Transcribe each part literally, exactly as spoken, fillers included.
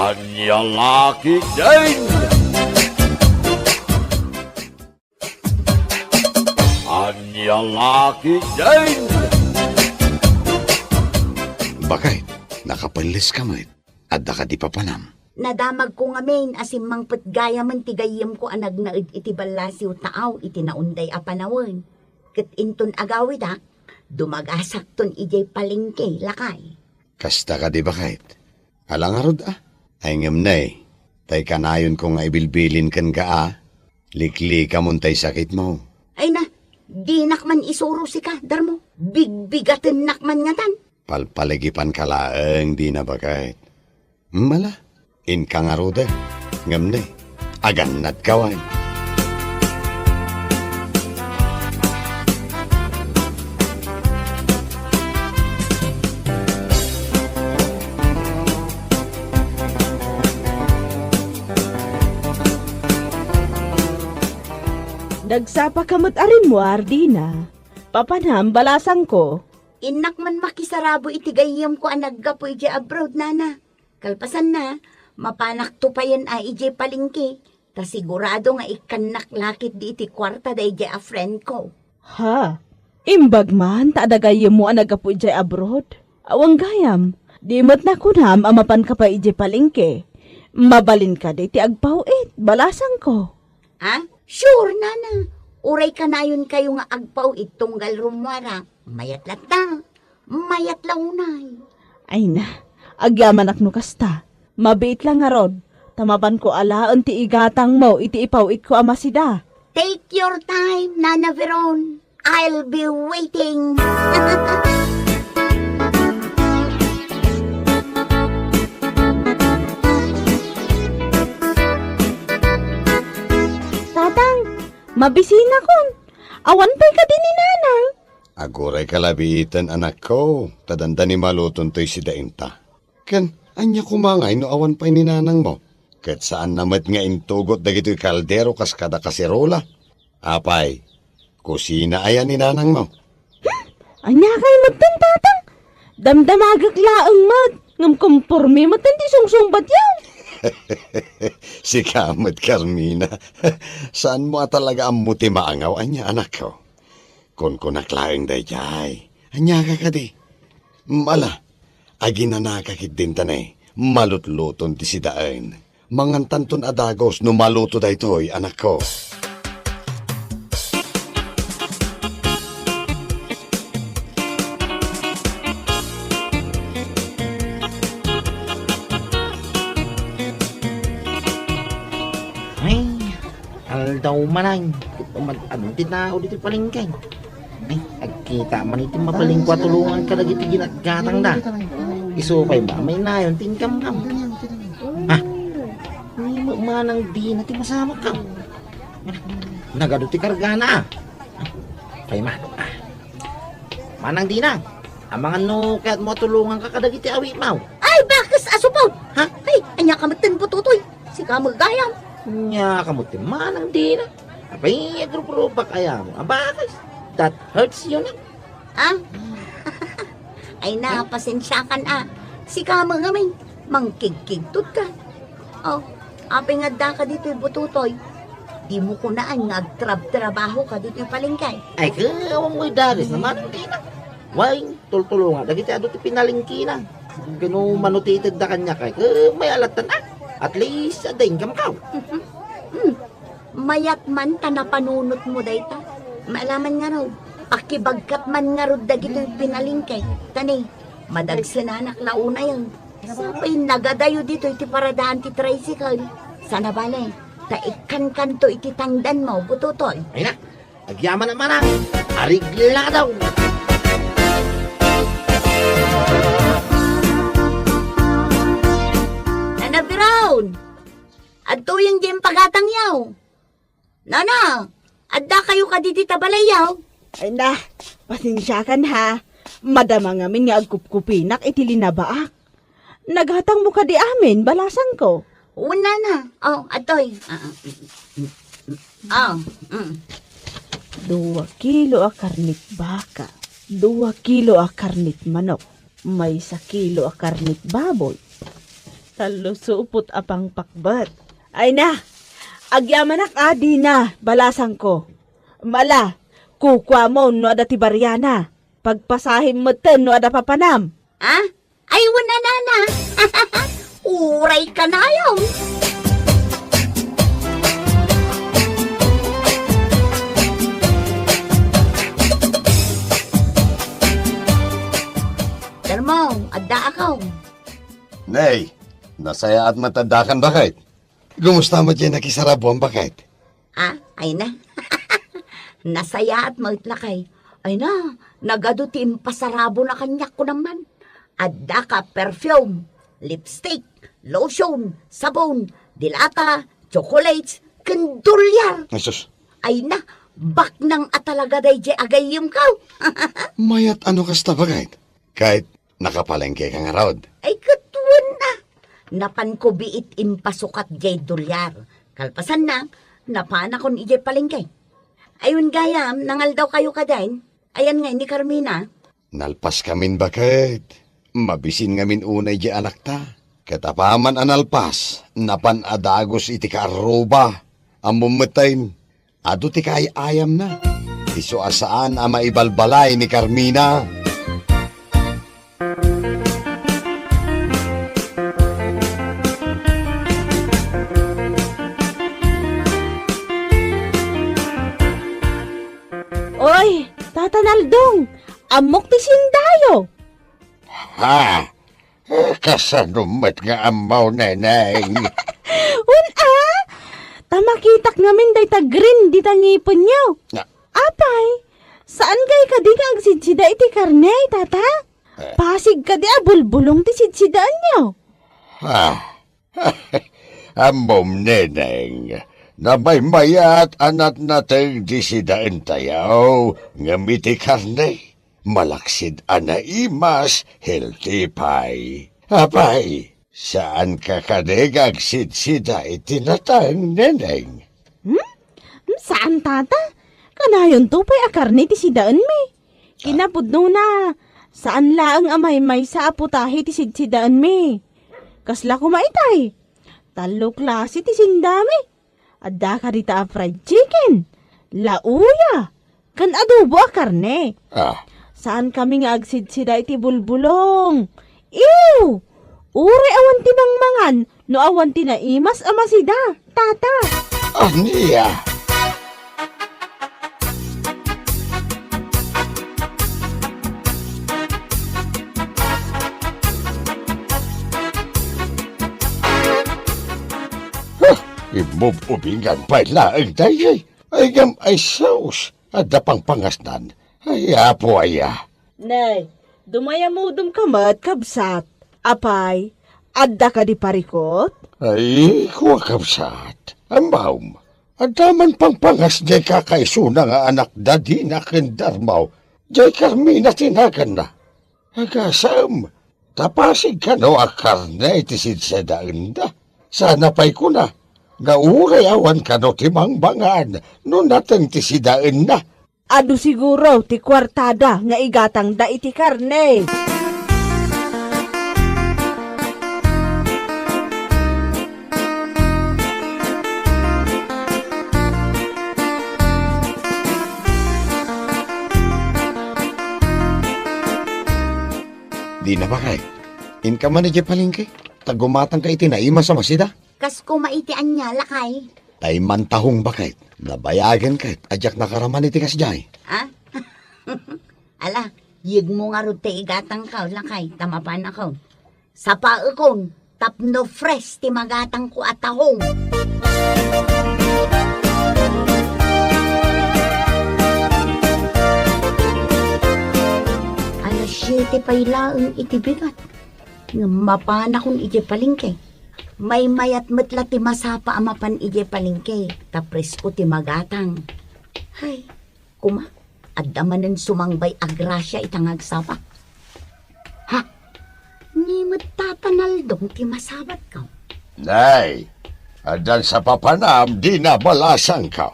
Ania la ketdin? Ania la ketdin? Bakay, nakapelles ka met. Adda kadi papanam? Nadamagko ngamin a simmangpet gayamen ti gayyemko a nagnaed iti ballasiw taaw iti naunday a panawen. Ket inton agawidak, dumagasakton idiay palengke, lakay. Kasta kadi, baket? Ala ngarud, a? Ay ngem nay, tay kanayonko nga ibilbilin kenka, a? Liklikamon tay sakitmo. Ay na, dinak man isuro sika, Darmo. Bigbigatennak man ngatan. Palpaligipanka laeng dina, baket. Mala, inka ngaruden. Ngem ne, agannadka wen. Nagsapaka met a rimmuar, Dina. Papanam, balasangko. Innak man makisarabo iti gayyemko a naggapu idiay abroad, nana. Kalpasanna, mapanak tupayen a idiay palengke, ta sigurado nga ikkannak laketdi iti kuarta daydiay a friend ko. Ha? Imbag man ta adda gayyemmo a naggapu idiay abroad? Awan gayam, di met nakunam a mapanka pay idiay palengke. Mabalin kadi ti agpaw-it, balasangko. Ha? Sure, nana. Uray kanayonkayo nga agpaw-it tunggal rummuarak. Mayat latta. Mayat la unay. Ay na, agyamanak no kasta. Mabiit la ngarud, ta mapanko alaen ti igatangmo iti ipaw-itko a masida. Take your time, Nana Veron. I'll be waiting. Tatang, mabisinakon. Awan pay kadi ni Nanang? Aguray ka labiiten, anakko, ta dandani maluton toy sidaenta. Ken, ania koma ngay no awan pay ni nanangmo? Ket saanna met nga intugot dagitoy kaldero kas kada kaserola. Apay, kusina aya ni nanangmo? Hmm? Ania kay metten, Tatang? Damdamagek laeng met, ngem komporme metten ti sungsungbatyo. Sika met, Carmina. Saanmo a talaga ammo ti maangaw ania, anakko? Kunkunak laeng daydiay. Aniaka kadi? Mala, aginanaka ketdin ta ne, malutluton ti sidaen. Mangantanton a dagus no maluto daytoy, anakko. Ay, aldaw manen, ket umad-adu ti tao ditoy palengke. Ay, agkita man iti mabalinko a tulongan kadagiti ginatgatangda. Isu pay ba, mainayon ti inkamkam. Ha? Manang Dina ti masamakka. Nagadu ti kargana, a. Pay man, a. Manang Dina, amangan no kayatmo a tulonganka kadagiti awitmo. Ay, bakes a supot! Ha? Ay, ania ka metten, Butotoy? Sika met gayam. Ania ka metten, Manang Dina? Apay, agruprupak ayam. Abakes, that hurts you, no? Ah? Ay na, pasensiakan, a. Sika met ngamin, mangkigkigtot ka. Oh, apay nga addaka ditoy, Butotoy? Dimo kunaan nga agtrabtrabaho ka ditoy palengke? Ay, ket awan mo idaris na, Manang Dina. Way, tultulonga dagiti adu ti pinalengkena. Ken no manutitedda kaniak, ay, ket mayat lattan, a. At least, adda inkamkaw. Hmm. Mayat man ta napanunotmo dayta. Maalaman ngarud, pakibagkat man ngarud dagitoy pinalengke. Ta ne, madagsenanak la unayen. Sapay nagadayo ditoy ti paradaan ti tricycle. Sana bale, ta ikkankanto iti tangdanmo, Butotoy. Ay na, agyamanak, Manang. Arigla daw. Nana Veron! Adtoyen diay pagatangyo. Nana, addakayo kadi dita balayyo? Ay na, pasensiakan ha. Madama ngamin nga agkupkupinak iti linabaak. Nagatangmo kadi amin, balasangko? Wen, nana. Oh, adtoy. Ah, ah, mm, mm, mm. Oh, mm. Dua kilo a karnit baka, dua kilo a karnit manok, maysa kilo a karnit baboy. Tallo supot a pangpakbet. Ay na, agyamanak a dina, balasangko. Mala, kukuamon no adda ti bariana. Pagpasahim metten no adda papanam. Ah? Ay, wen a nana. Uray kanayon. Darmo, adda ako. Nay, nasayaat met addakan, baket. Kumusta met diay nakisarabuam, baket? Ah, ay na. Nasayaat met, lakay. Ay na, nagadu ti impasarabona kaniak kunam man. Addaka perfume, lipstick, lotion, sabon, dilata, chocolates, ken dolyar. Ay, sus. Ay na, baknang a talaga daydiay a gayyemko. Mayat a no kasta, baket. Ket nakapalengkeka ngarud? Ay, ket wen a. Napanko biit impasukat diay dolyar. Kalpasanna, napanakon idiay palengke. Ay, wen gayam, nangaldawkayo kadin? Ayan ngay ni Carmina? Nalpaskamin, baket. Mabisin ngamin unay diay anakta. Ket apaman a nalpas, napan a dagus iti kaarruba. Ammom metten, adu ti kaay-ayamna. Isu a saan a maibalbalay ni Carmina. Oy, Tata Naldong, ammok ti sindayo. Ha? Eh, kasano met nga ammo, Neneng? Wen a, ta makitak ngamin dayta green dita ngipenyo. Na- Apay, saan ngay kadi nga agsidsida iti karne, Tata? Eh. Pasig kadi a bulbulong ti sidsidaenyo? Ah, ammom, Neneng, namaymayat a natnateng ti sidaentayo, ngem iti karne, malaksid a naimas, healthy pay. Apay, saanka kadi nga agsidsida iti nateng, Neneng? Hmm? Hmm, saan, Tata. Kanayonto pay a karne ti sidaenmi. Kinapudnona, saan laeng a maymaysa a putahe ti sidsidaenmi. Kasla koma itay. Tallo klase ti sindami. Adda kadita a fried chicken, lauya, ken adobo a karne. Ah. Saan kami nga agsidsida iti bulbulong. Ew! Uray awan ti mangmangan no awan ti naimas a masida, Tata. Ania? Huh, immub-ubingan pay laeng daytoy. Ay, ngem, ay sus, adda pangpangasnan. Ay, Apo aya. Nay, dumayamudemka met, kabsat. Apay, adda kadi parikut? Ay, kua, kabsat. Ammom, adda man pangpangas diay kakaisuna nga anakda dina ken Darmo. Diay Carmina ti naganna. Agasem, ta pasig kano a karne ti sidsidaenda. Sana pay kuna, nga uray awan kano ti mangmangan no nateng ti sidaenna. Adu siguro ti kuartada nga igatangda iti karne. Dina, baket. Inka man idiay palengke, ta gumatangka iti naimas a masida. Kas koma iti ania, lakay? Tay mantahong, baket. Nabayagen ket a diak nakaraman iti kasdiay. Ah? Ala, yegmo ngarud ti igatangko, lakay, ta mapanakon. Sapaekon tapno fresh ti magatangko a tahong. Alas siete pay laeng iti bigat. Ngem mapanakon idiay palengke. Maymayat met la ti masapa a mapan idiay palengke, ta presko ti magatang. Hay, koma, adda manen sumangbay a grasia ita nga agsapa. Ha? Ni met Tata Naldong ti masabatko. Nay, addan sa papanam, dina, balasangko.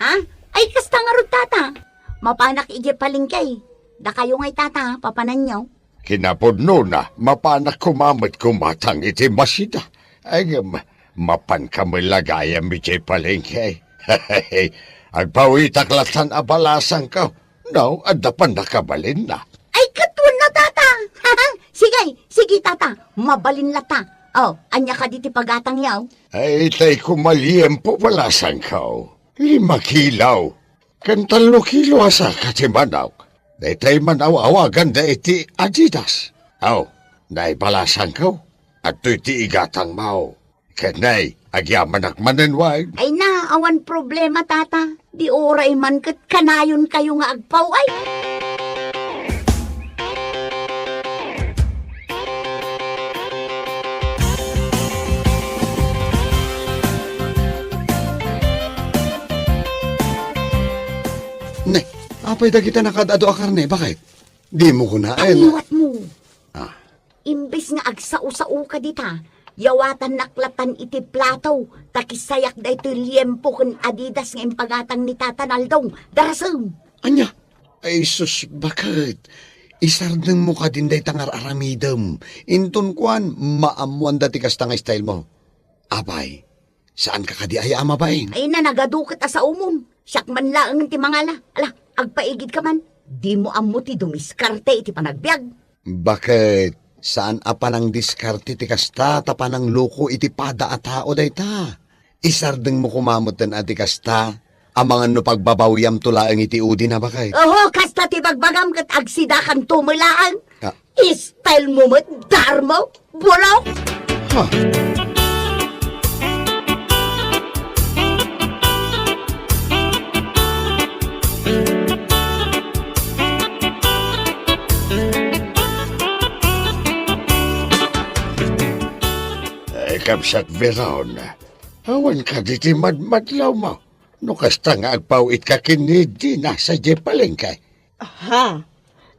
Ha? Ay, kasta ngarud, Tata. Mapanak idiay palengke. Dakayo ngay, Tata, papananyo. Kinapudnona, mapanak koma met gumatang iti masida. Ay, ngem, mapanka met la gayam idiay palengke. Agpawitak latan a balasangko. No, adda pannakabalinna. Ay, ket wenno, Tata. Sige, sige, Tata. Mabalin latta. Oh, ania kadi ti pagatangyo? Ay, tay koma liempo balasangko. Lima kilo. Ken tallo kilo a saka ti manok. Daytay man aw-awaganda iti Adidas. Aw, naibalasangko. Adtoy ti igatangmo. Ket nay, agyamanak manen wen. Ay na, awan problema, Tata. Di uray man ket kanayonkayo nga agpaw-ay. Ne, apay dagita nakaad-adu a karne, baket? Dimo kunaen. Aliwatmo. Ah. Imbes nga agsao-saoka dita, yawatannak latan iti plato, ta kisayak daytoy liempo ken Adidas nga impagatang ni Tata Naldong. Darasem! Ania? Ay, sus, baket? Isardengmo kadin dayta nga ar-aramidem. Inton kuan, maammoanda ti kasta nga stylemo. Apay, saanka kadi aya a mabain? Ay na, nagadu ket a saomon. Siak man laeng ti mangala. Ala, agpaigidka man. Dimo ammo ti dumiskarte iti panagbiag. Baket, saan a panangdiskarte ti kasta, ta panangluko iti pada a tao dayta. Isardengmo koma metten a ti kasta, amangan no pagbabawiamto laeng iti udina, baket. Oho, kasta ti bagbagam ket agsidakanto met laeng. Ah. Stylemo met, darmo, bulok! Ha? Ay, Kabsat Veron, awan kadi ti madmadlawmo no kasta nga agpaw-itka ken ni Dina sadiay palengke? Aha.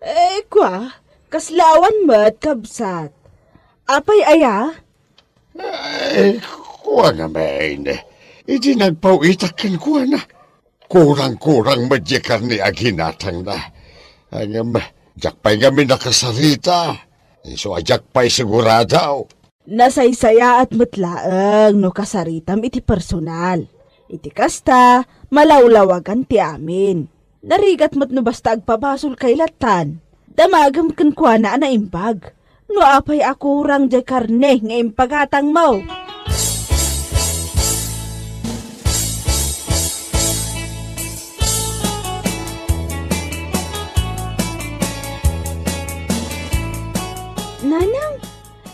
Eh, kua, kasla awan met, kabsat. Apay aya? Eh, kuana main. Idi nagpaw-itak kenkuana, kurang-kurang met diay karne a ginatangna. Ngem, diak pay ngamin nakasarita. Isu a diak pay sigurado. Nasaysayaat met laeng no kasaritam iti personal. Iti kasta, malawlawagan ti amin. Narigat met no basta agpabasolkay lattan. Damagem kenkuana a naimbag. No apay a kurang diay karne nga impagatangmo. Nanang,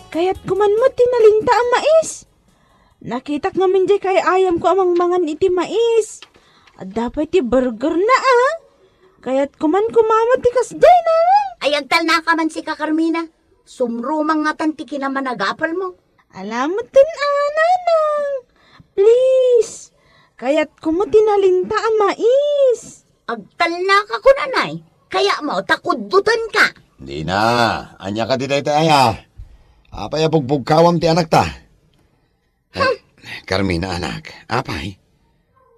kayatko man met ti nalinta a mais. Nakitak ngamin diay kay-ayamko a mangmangan iti mais. Adda pay ti burger na, a. Kayatko man koma met ti kasdiay, nanang. Ay, agtalnaka man sika, Carmina. Sumrumang ngatan ti kinamanagapelmo. Ala metten, a, nanang. Please. Kayatko met ti nalinta a mais. Agtalnaka kunanay. Kayatmo ta kuddutenka. Dina, ania kadi dayta aya? Apay a bugbugkawam ti anakta? Eh, Carmina, anak, apay?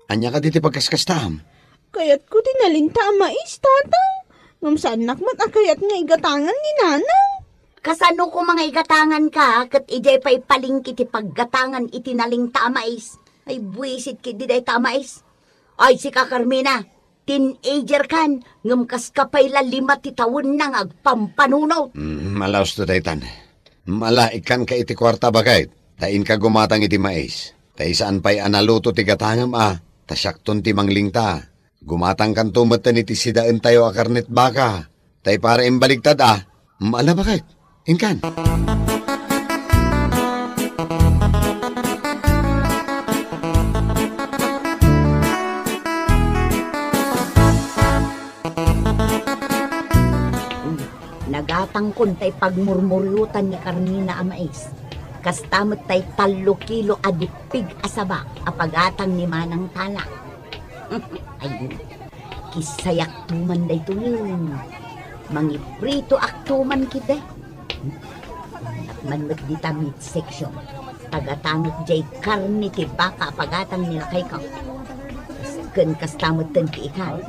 Ania kadi ti pagkaskastaam? Kayatko ti nalinta a mais, tatang. Ngem saannak met a kayat nga igatangan ni nanang. Kasano koma nga igatanganka, ket idiay pay palengke ti paggatangan iti nalinta a mais? Ay, buisit ketdi dayta a mais. Ay, sika, Carmina, teenager kan, ngem kaska pay la lima ti tawenna nga agpampanunot. Mm, ala usto daytan. Malaikkanka iti kuarta, baket, ta inka gumatang iti mais. Ta saan pay a naluto ti gatangem a, ta siakton ti manglingta. Gumatangkanto metten iti sidaentayo a karnet baka. Tay para imbaligtad a, maala, baket. Inkan. Nagatangkon tay pagmurmuriotan ni Carmina a mais. Kasta met tay tallo kilo a dippig a saba a pagatang ni Manang Tala. Ay, kisayakto man daytoyen. Mangipritoakto man ketdi. Mannak man met dita midsection. Tagatangek diay karne ti baka a pagatang ni lakayko. Ken kasta metten ti ikan.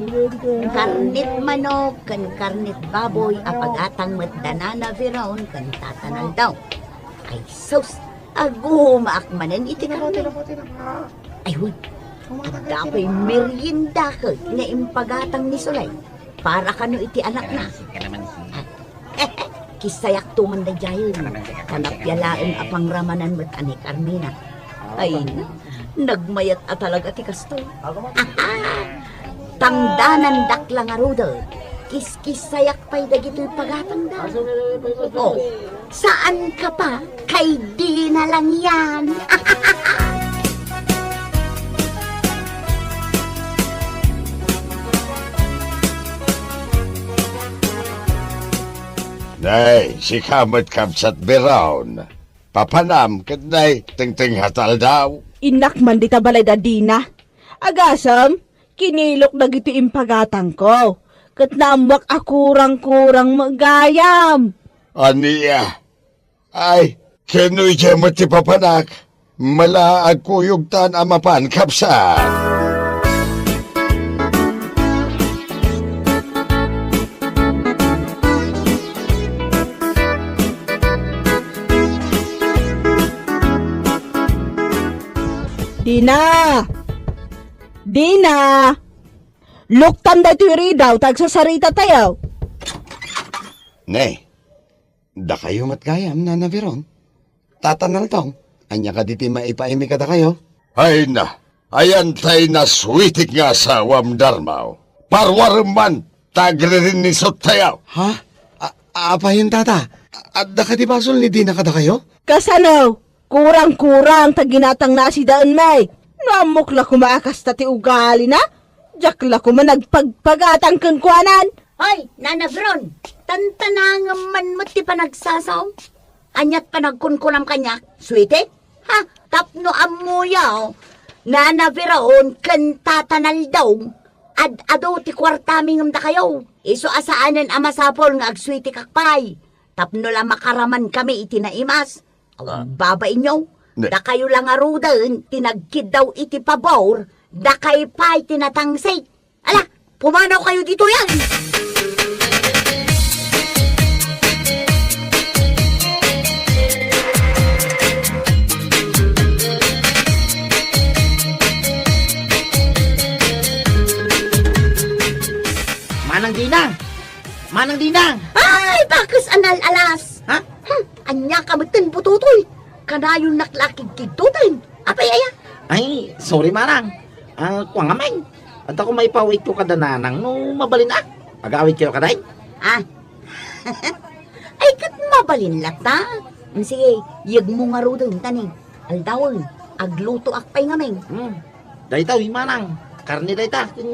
Karnet manok ken karnet baboy a pagatang met da Nana Veron ken Tata Naldaw. Ay sus, agumaak manen iti karne. Ay wen, adda pay merienda ket nga impagatang ni Soleil para kano iti anakna. Kissayakto man daydiayen. Kanapia laeng a pangramanan met a ni Carmina. Ay, nagmayat a talaga ti kastoy. Tangdanandak la ngaruden. Kiskissayak pay dagitoy pagatangda. Oh, saan ka pa kay Dina lang yan. Nay, sika met kabsat Veron. Papanam ket nay tengteng hataldaw. Innak man dita balay da Dina. Agasem, kinilok dagiti impagatangko. Ket naammuak a kurang-kurang met gayam. Ania? Ay, ken no idiay met ti papanak, mala agkuyogtan a mapan, kabsat. Dina! Dina! Luktam daytoy ridaw ta agsasarita tayo. Ne, dakayo met gayam, Nana Veron. Tata Naldaw, ania kadi ti maipaimi kadakayo? Ay na, ayan tay nasuitik nga asawam, Darmaw. Parwarem man, ta agririnnisot tayo. Ha? A-, apayen, tata? Adda kadi basol ni Dina kadakayo? Kasano? Kurang-kurang ta ginatangna a sidaenmi. No ammok la koma a kasta ti ugalina, diak la koma nagpagpagatang kenkuanan. Hoy, Nana Veron, tantanangem man met ti panagsasaom. Aniat panagkunkunam kaniak, sweetie? Ha? Tapno ammoyo, Nana Veron ken Tata Naldaw, ad-adu ti kuartami ngem dakayo. Isu a saanen a masapul nga agsweetikak pay. Tapno la makaraman kami iti naimas. Ah. Babainyo, ne- dakayo la ngaruden ti nagkiddaw iti pabor, dakay pay ti natangsik. Ala, pumanaw kayo ditoy, ay! Manang Dina! Manang Dina! Ay, bakes anal alas! Ha? Hmm, ania ka metten, butotoy? Kanayonnak la kidkidtoten. Apay aya? Ay, sorry, manang. Ah, kua ngamin. Adda ko maipawitko kada nanang no mabalin a. Agawid kayo kaday? Ah. Ay, ket mabalin latta. Mm, sige, yegmo ngaruden, tani. Aldawen, aglutoak pay ngamin. Hmm. Dayta, wi, manang. Karne dayta. Ken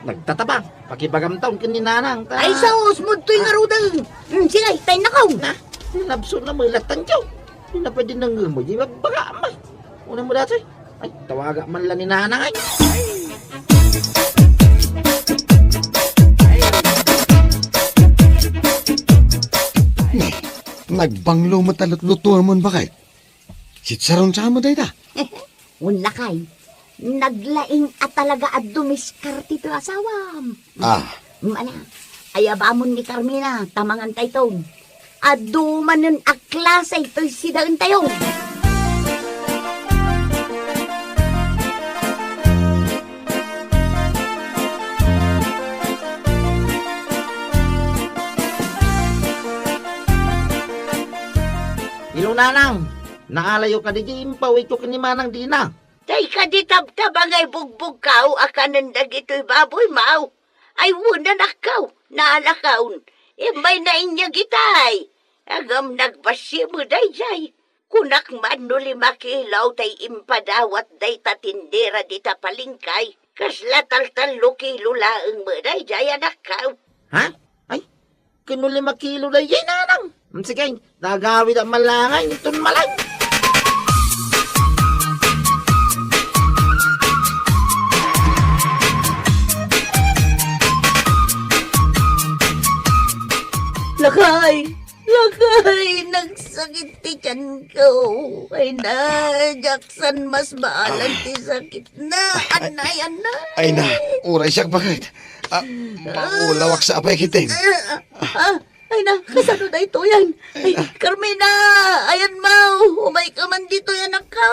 nagtataba. Pakibagam taon ken ni nanang, ta- Ay, sus, mudtoy ngaruden. Hmm, sige, tayo na kaw. Na, sinabso na mo, lattan kaw. Di na pwede nangemo, di mabagam. Una mo dati. Ay, tawaga man lang ni nanang, ay. Ne, nagbanglo mo talutluto mo bakay. Sitsaron sa mo dayta. Wen lakay, naglaing a talaga a dumiskarte ti asawam. Ah. Mana, ayabamon ni Carmina, tamangan tayton. Adu manen a klase toy sidaentayo. Hello, nanang. Naalayo kadi di impawitko ken ni Manang Dina. Tay kadi tabtaba nga ibugbogkaw a kanen dagitoy baboy, maw? Ay, wen, anakkaw, naalakaon. Imbay nainyag itay. Agam nagbassi mo dayjay. Kunak man no lima kilo tay impadawat dayta tindera dita palengke. Kasla taltallo kilo laeng mo dayjay, anakkaw. Ha? Ay, ken no lima kilo dayjay, nanang. Mm, sige, nagawid a malangay, inton malang. Lakay! Lakay! Nags- sakit ti tiyanko. Ay na, Jackson, mas maalan ti sakit na. Anay, anay. Ay na, uray siak, baket. Ah, maulawak sa apay kitin. Ah, ah, ay na, kasano daytoyen? Ay, Carmina, ayan mo, umay ka man ditoy, anakko.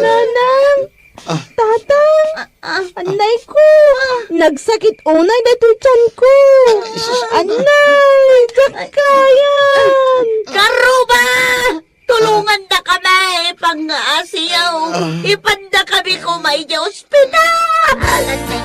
Nanang! Ah. Tatang! Ah, ah. Anay ko! Nagsakit unay daytoy tiyan ko! Ay, sus. Anay! Diak kayan! Karuba! Tulongandakami, pangngaasim! Ah. Ipandakami koma idiay ospital! Anay ko!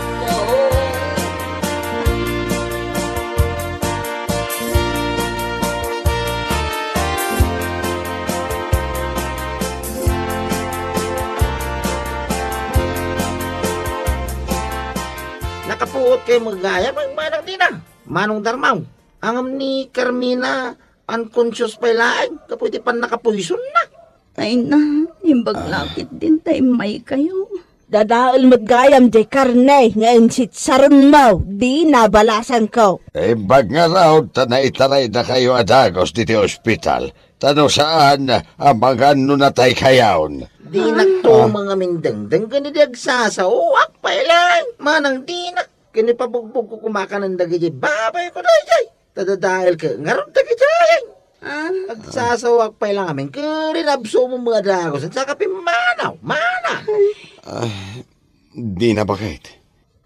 Nakapuot kayo met gayam, Manang Dina, Manong Darmaw. Ngem ni Carmina, unconscious pay laeng, gapu iti pannakapoisonna. Ay na, imbag laketdin ta immaykayo. Dadael met gayam diay karne nga insitsaronmo, di nabalasanko. Imbag ngarud ta naitaraydakayo a dagus ditoy ospital, ta no saan, amangan no nataykayon. Dinakto Ah. mangamindengdeng ken idi agsasaoak pay laeng, Manang Dina. Ken ipabugbogko koma kanen dagiti babayko daydiay. Ta dadaelko ngarud dagiti ayay. Ah. Agsasaoak pay laeng ngamin ket rinabsomon met a dagus, saka pimmanaw, Manang. Ah, Dina, baket.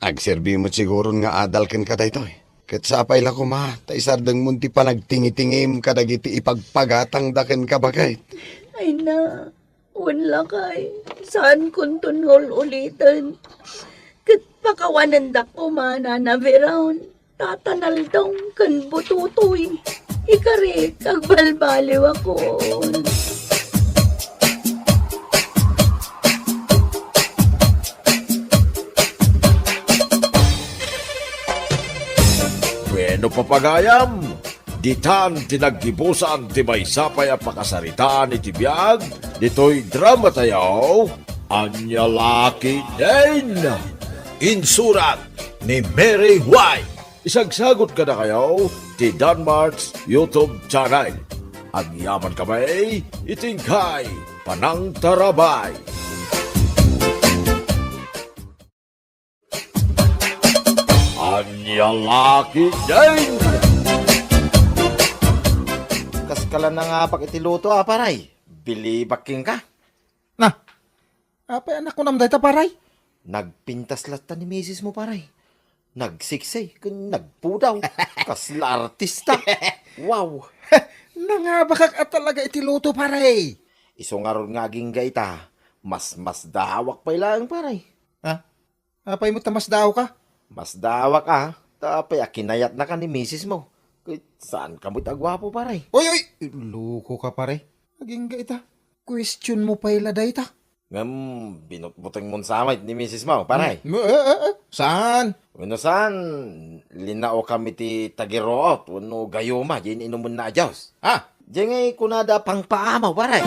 Agserbi met siguron nga adal kenka daytoy. Ket sapay la koma ta isardengmon ti panagtingitingim kadagiti ipagpagatangda kenka, baket. Ay na, wen lakay, saankonton nga ul-uliten. Ket pakawanendak koma, Nana Veron, Tata Naldong ken Bututoy. Ikarik, agbalbaliwakon. Bueno, papagayam, ditan ti naggibusan ti maysa pay a pakasaritaan iti biag ditoy dramatayo, Ania La Ketdin! Insurat ni Mary White. Isagsagot kadakayo ti Danmart's YouTube channel. Agyamankami iti inkay panangtarabay. Ania La Ketdin! Kaskala nangapak iti luto a, paray. Bilibak kenka. Na, apay a nakunam dayta, paray? Nagpintas latta ni misis mo, paray. Nagseksi ken nagpudaw. Kasla artista. Wow. Nangabakak a talaga iti luto, paray. Isu ngarud nga agingga ita, mas masdaawak pay laeng, paray. Ha? Apay met ta masdaawka? Masdaawak a, ta apay a kinayatnaka ni misis mo. Ket saanka met a guapo, pare. Oy, oy! Loko ka, pare. Agingga ita. Question mo pay la dayta. Ngem binutbutengmon sa met ni misis mo, pare. Hmm, eh, eh, eh, saan? Wenno saan, linnaokam iti tagiruot wenno gayuma, diay inumenna a juice. Ha? Diay ngay kunada a pangpaamaw, pare.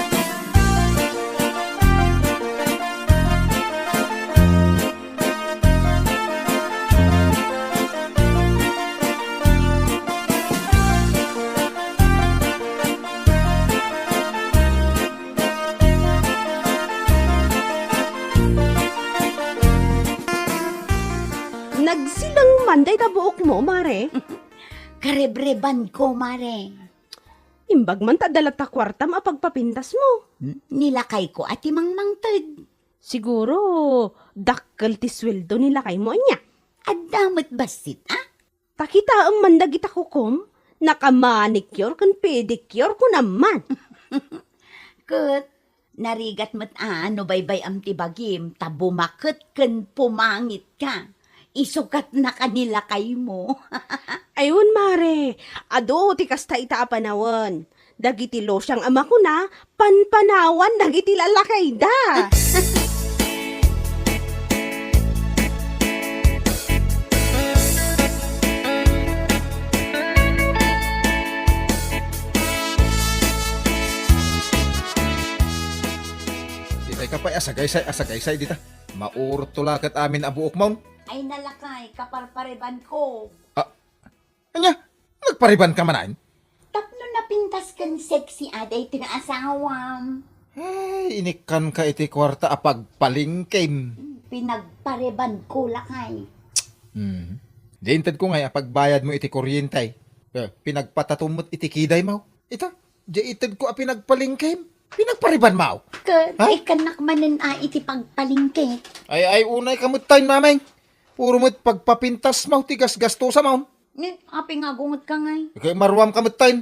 Nagsilang man dayta buokmo, mare. Karebrebanko, mare. Imbag man ta adda latta kuartam a pagpapintasmo. Nilakayko a ti mangmangted. Siguro, dakkel ti sueldo ni lakaymo, ania? Adda met bassit, a? Ta kitaem man dagita kukom, naka-manicure ken pedicure, kunam man. Ket, narigat met a no baybay-am ti bagim ta bumaket ken pumangitka. Isu ket naka ni lakaymo. Ay wen, mare, adu ti kasta ita a panawen. Dagiti losiang a makuna, panpanawan dagiti lalakayda. Itay ka pay a sagaysay, a sagaysay dita. Maurot to la ket amin a buokmon. Ay nalakay, kaparparebanko. Ah, ania? Nagparebanka manen? Tapno napin Kas ken sexy a daytoy nga asawam. Ay, inikkanka iti kuarta a pagpalingkem. Pinagpariban ko, lakay. Hmm. Di intedko ngay a pagbayadmo iti kuryente. Eh, pinagpatatumot iti kiday mo. Ita, di itedko a pinagpalingkem. Pinagpariban mo. Ka, Ha? Ay, kanak manen a iti pagpalingke. Ay, ay, unay ka met tayo, mameng. Puro met pagpapintas mo, ti gasgastusa mo. Ni, apay nga agunget ka ngay? Kay maruam ka met tayo.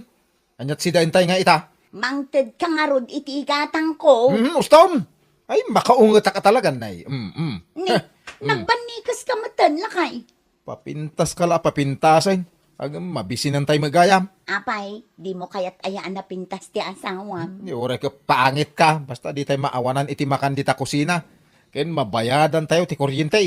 Anyat sida intay nga ita? Mangted ka ngarud iti igatang ko. Mm, ustom. Ay, makaunget ka talaga, nay. Mm, mm. Ni, Heh. Mm. Nagbannikes ka meten, lakay. Papintas ka la, papintasen. Agem, mabisinan tay magayam. Apay, di mo kayat aya a napintas ti asawam? Di uray ka pangit ka. Basta di tay maawanan iti makan dita kusina. Ken mabayadan tayo ti kuryente.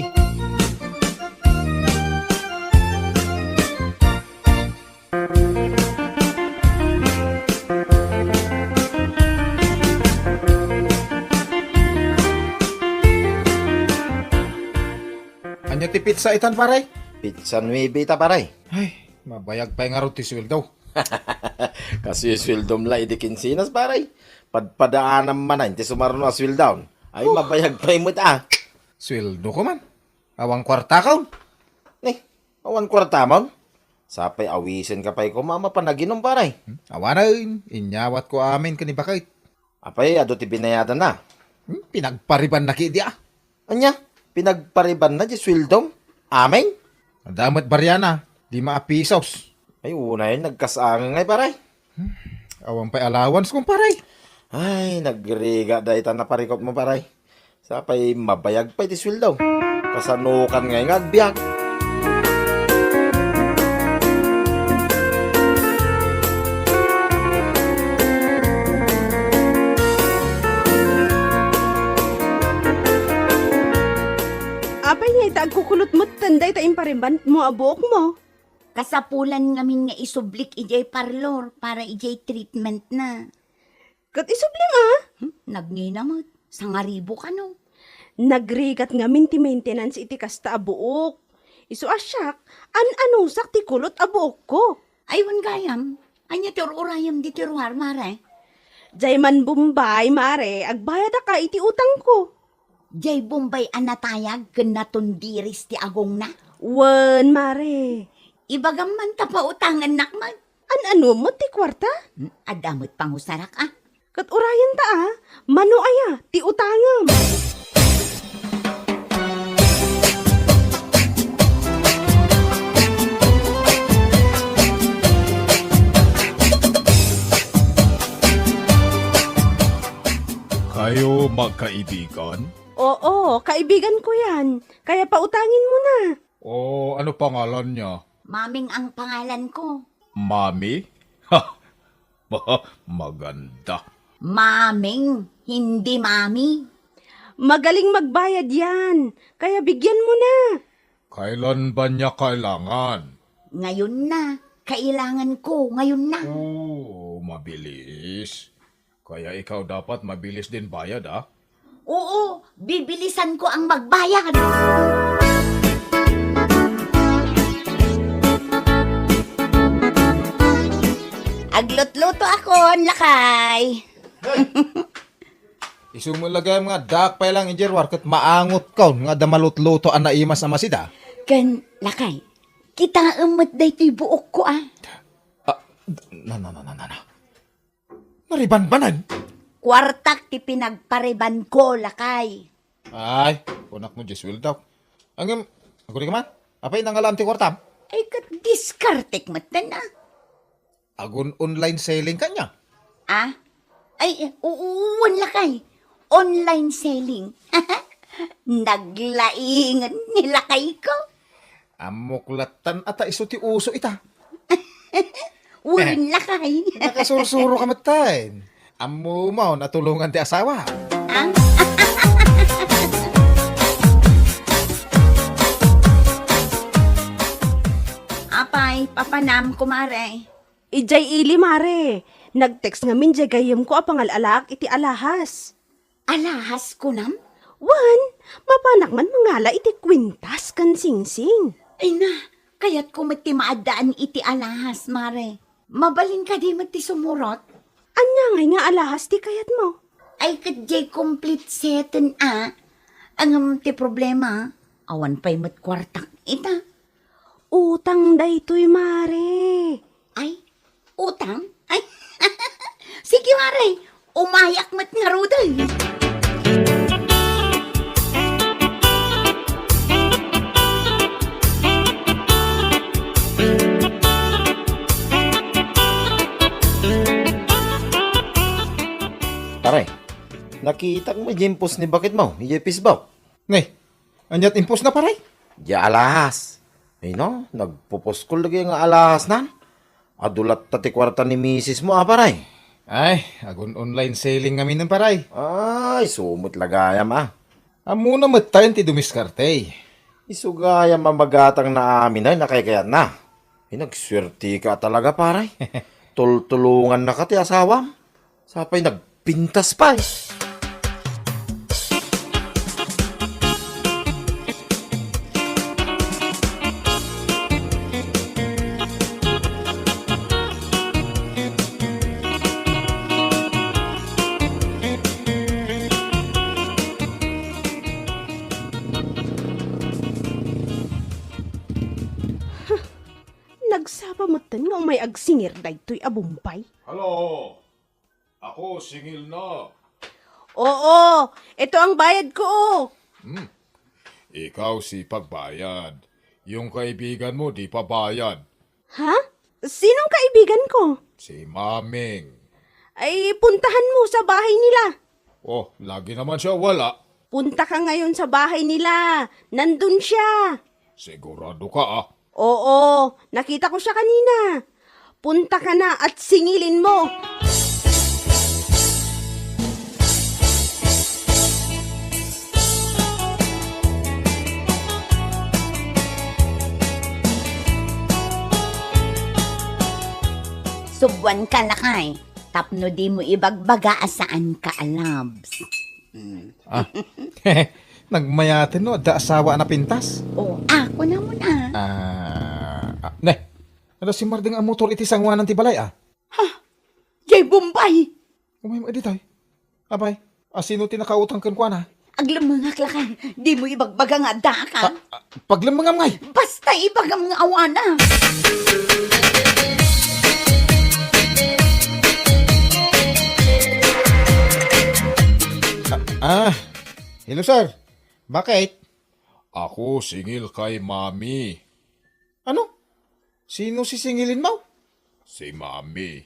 Ania ti pizza itan, pare? Pizza nuebe ita, pare. Ay, mabayag pay ngarud ti sueldo. Kasi sueldom la idi kinsinas, pare. Padpadaanam manen ti sumarno a sueldaon. Ay, Oh. Mabayag pay met, ah. Sueldo ko man. Awan kuarta ko. Ni, awan kuarta mo? Sapay awisen ka pay koma a mapanaginum, pare. Hmm, awanen, inyawat ko amin ken ni Bakit. Apay, adu ti binayadanna? Hmm, pinagparibanna kidi, ah. Ania? Pinagparibanna di sueldom? Amin? Adda met bariana, lima a pisos. Ay, unay, nagkasangay, pare. Hmm, awan pay allowance, kumpare. Ay, nagrigat dayta naparikot mo, pare. Sapay mabayag pay ti sueldo. Kasanokan ngay nga agbiag? Apay ngay ta agkukulot metten dayta imparibanmo a buokmo? Kasapulan ngamin nga isublik idiay parlor para idiay treatment na. Ket isublim, a? Hmm, nagngina met. Sangaribo kano. Nagrigat ngamin ti maintenance iti kasta a buok. Isu a siak, an-anusak ti kulot a buokko. Ay, wen gayam. Ania ti ur-urayem ditoy ruar, mare? Diay man Bombay, mare, agbayadaka iti utangko. Diay Bombay a natayag ken natundiris ti agongna? Wen, mare. Ibagam man ta pautangennak met. An-ano met ti kuarta? Hmm, adda met pangusarak, a. Ket urayenta, a, mano aya ti utangem? Kayo magkaibigan? Oo, kaibigan ko yan. Kaya pautangen mo na. O, ano pangalan niya? Maming ang pangalan ko. Mami? Ha! Maganda. Maming, hindi mami. Magaling magbayad yan. Kaya bigyan mo na. Kailan ba niya kailangan? Ngayon na. Kailangan ko. Ngayon na. Oo, mabilis. Kaya ikaw dapat mabilis din bayad, ah. Oo, bibilisan ko ang magbayad. Aglutluto akon, lakay. Isu met la gayam nga addaak pay lang idiay ruar ket maangotkon nga adda malutluto a naimas a masida. Ken, lakay, kitaem met daytoy buokko, a. Ah, na, na, na, na, na, na. Maribanbanan? Kuartak ti pinagparibanko, lakay. Ay, kunak mo, Jesuel daw. Ngem, aguri ka man? Apay, nangalaam ti kuartam? Ay, ket diskartek met den, a. Agun online selling kaniak? A? Ay, uu, wen, lakay. Online selling. Naglaingen ni lakay ko. Ammok lattan a ta isu ti uso ita. Wen, lakay. Nakasursuro ka met tayen. Ammom a natulongan ti asawa. Ah? Apay, papanam, kumare. Idiay ili, mare. Nag-text ngamin diay gayyemko a pangal-alaak iti alahas. Alahas kunam? Wen, mapanak man mangala iti kwintas ken singsing. Ay na, kayatko met ti maaddaan iti alahas, mare. Mabalin kadi met ti sumurot? Ania ngay nga alahas ti kayatmo? Ay, ket diay complete seten a. Ngem ti problema, awan pay met kuartak ita. Utang daytoy, mare. Ay, utang? Ay, sige, mare. Umayak met ngaruden. Pare, nakitak met diay post ni baketmo idiay Facebook. Ngay, aniat impostna, pare? Diay alahas. Ay no, nagpupuskol dagiti nga alahasna. Adu latta ti kuarta ni misismo, a, pare? Ay, agun-online selling ngamin, pare. Ay, sumut la gayam, a. Ammona met tayen ti dumiskarte. Isu gayam a magatangna amin a nakaykayatna. Ay, nagsuertika talaga, pare. Tultulongannaka ti asawam. Sa pay nagpintas pay. Nagsapa metten nga umay agsingir daytoy a Bombay. Hello! Ako, singil na. Oo, ito ang bayad ko, oh. Hmm. Ikaw si pagbayad. Yung kaibigan mo, di pa bayad. Ha? Sinong kaibigan ko? Si Maming. Ay, puntahan mo sa bahay nila. Oh, lagi naman siya wala. Punta ka ngayon sa bahay nila. Nandun siya. Sigurado ka, ah? Oo, nakita ko siya kanina. Punta ka na at singilin mo. Subuan ka, lakay. Tapno di mo ibagbaga a saan ka a loves. Mm. Ah. Nagmayaten no, adda asawa a napintas? Oh, ako naman, ah. Ah, ah, ne. Ano si Marding a motor iti sanguanan ti balay, ah? Ha? Jay Bombay! Umay mo ditoy. Abay, asino ti nakautang kenkuana? Aglemmengak, lakay. Di mo ibagbaga nga adda ka? Ah, ah, paglemmengam ngay. Basta ibagam nga awana. Ah, ah. Hello, sir. Bakit? Ako singil kay Mami. Ano? Sino sisingilinmo? Si Mami.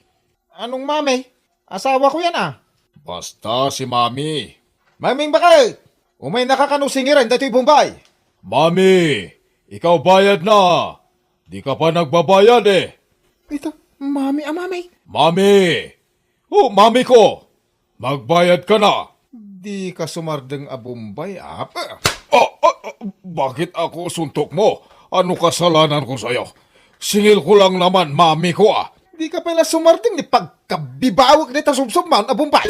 Anong Mami? Asawa ko yan, ah. Basta si Mami. Maming bakit? Umay naka kano singiran daytoy Bombay. Mami, ikaw bayad na. Di ka pa nagbabayad, eh. Ito, Mami a Mami. Mami! Oh, Mami ko! Magbayad ka na! Di ka sumardeng a Bombay, apa? Ah, ah, ah, bakit ako suntok mo? Ano kasalanan ko sa'yo? Singil ko lang naman, Mami ko, ah. Di ka pala sumardeng ni pagkabibawag ni tasubsob man a Bombay.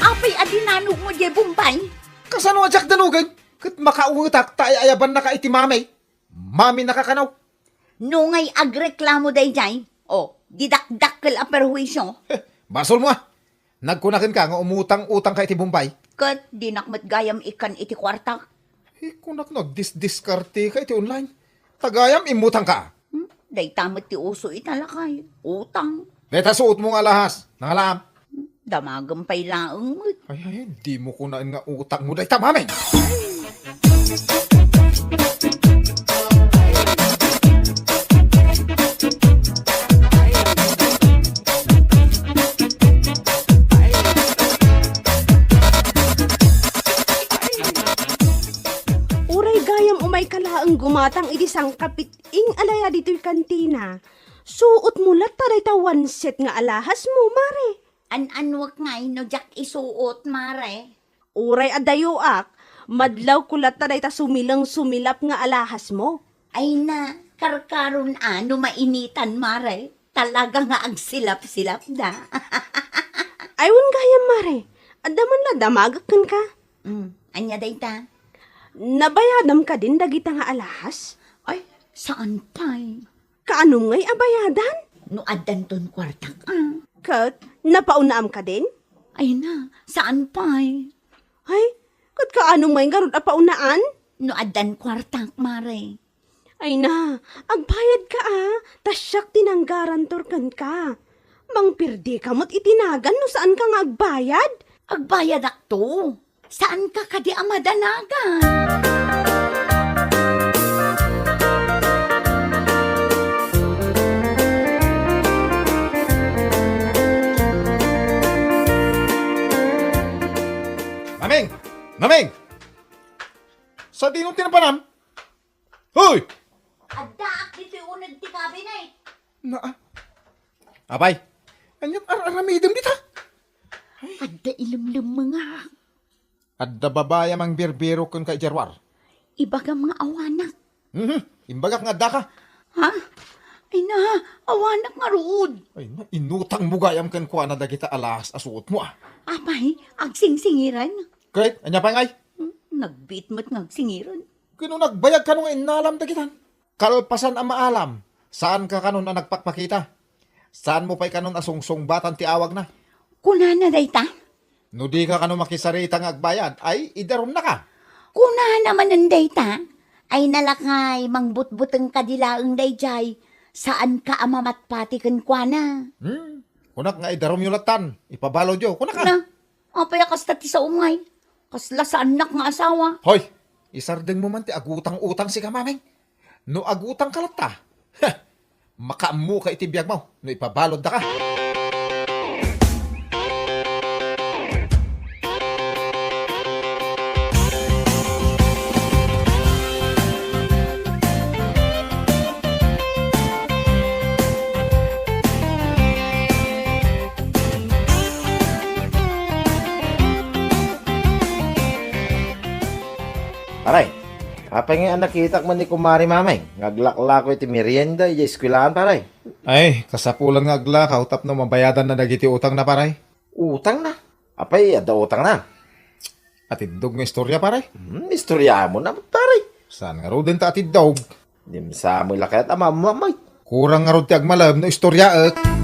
Apay a dinanogmo, Jay Bombay? Kasano a diak danogen? Ket makaungetak ta ay-ayabannaka iti Mami. Mami nakakanaw. No ngay agreklamo daydiay, o, di dakdakkel a perhuisio. Heh, basolmo, ah. Nagkuna kenka nga umutang-utangka iti Bombay. Ket dinak met gayam ikkan iti kuartak. Eh, kunak no, agdisdiskarteka iti online. Ta gayam immutangka. Hmm? Dayta met ti uso ita, lakay. Utang. Dayta suotmo nga alahas. Nangalaam. Damagem pay laeng met. Ay, ay, ay, dimo kunaen nga utangmo dayta, Mami! Uray gayam umayka laeng gumatang iti sangkapit-ing a dayta ditoy kantina, suotmo latta dayta one set nga alahasmo, Mare. An-anuak ngay no diak isuot, Mare? Uray adayoak, madlawko latta dayta sumileng-sumilap nga alahasmo. Ay na, karkaron a no mainitan, Mare. Talaga nga agsilap-silap da. Ay, wen gayam, Mare. Adda man la damagek kenka. Mm, ania dayta? Nabayadam kadin dagita nga alahas? Ay, saan pay. Kaanom ngay a bayadan? No addanton kuartak, a. Ket napaunnaam kadin? Ay na, saan pay. Ay, ket kaanom ngay ngarud a paunaan? No addan kuartak, Mare. Ay na, agbayadka a, ta siak ti nanggarantor kenka. Mangperdeka met iti nagan no saanka nga agbayad. Agbayadakto. Saanka kadi a madanagan? Maming! Maming! Sadino ti napanam? Hoy! Addaak ditoy uneg ti cabinet. Na, a. Apay, ania't ar-aramidem dita? Adda ilemlemmengak. Adda babai a mangbirbiro kenka idiay ruar. Ibagam nga awanak. Mhm, imbagak nga addaka. Ha? Ay na, awanak ngarud. Ay na, inutangmo gayam kenkuana dagita alahas a suotmo, a. Apay, agsingsingiran? Ket, ania pay ngay? Hmm, nagbiit met nga agsingiran. Ket no nagbayag kano nga innalam dagitan? Kalpasan a maalam, saanka kanon a nagpakpakita. Saanmo pay kanon a sungsungbatan ti awagna. Kunana dayta? No dika kano makisarita nga agbayad, ay idarumnaka. Kunana manen dayta? Ay nalakay, mangbutbuteng kadi laeng daydiay, saanka a mamatpati kenkuana. Hmm, kunak nga idarumyo lattan, ipabaludyo, kunaka. Na, apay a kasta ti saom ngay? Kasla saannak nga asawa. Hoy, isardengmo man ti agutang-utang sika, Maming. No agutangka latta, heh, makaammoka iti biagmo no ipabaluddaka. Pare, apay ngay a nakitak man ni Kumare Maming nga aglaklako iti merienda idiay eskuelaan, pare? Ay, kasapulan nga aglakaw tapno mabayadanna dagiti utangna, pare. Utangna? Apay, adda utangna? Atiddog nga istorya, pare. Hmm, istoryaam na, pare. Saan ngaruden ta atiddog? Dimsa mo la kayat a mamamay. Kurang ngarud ti agmalem no istoryaek.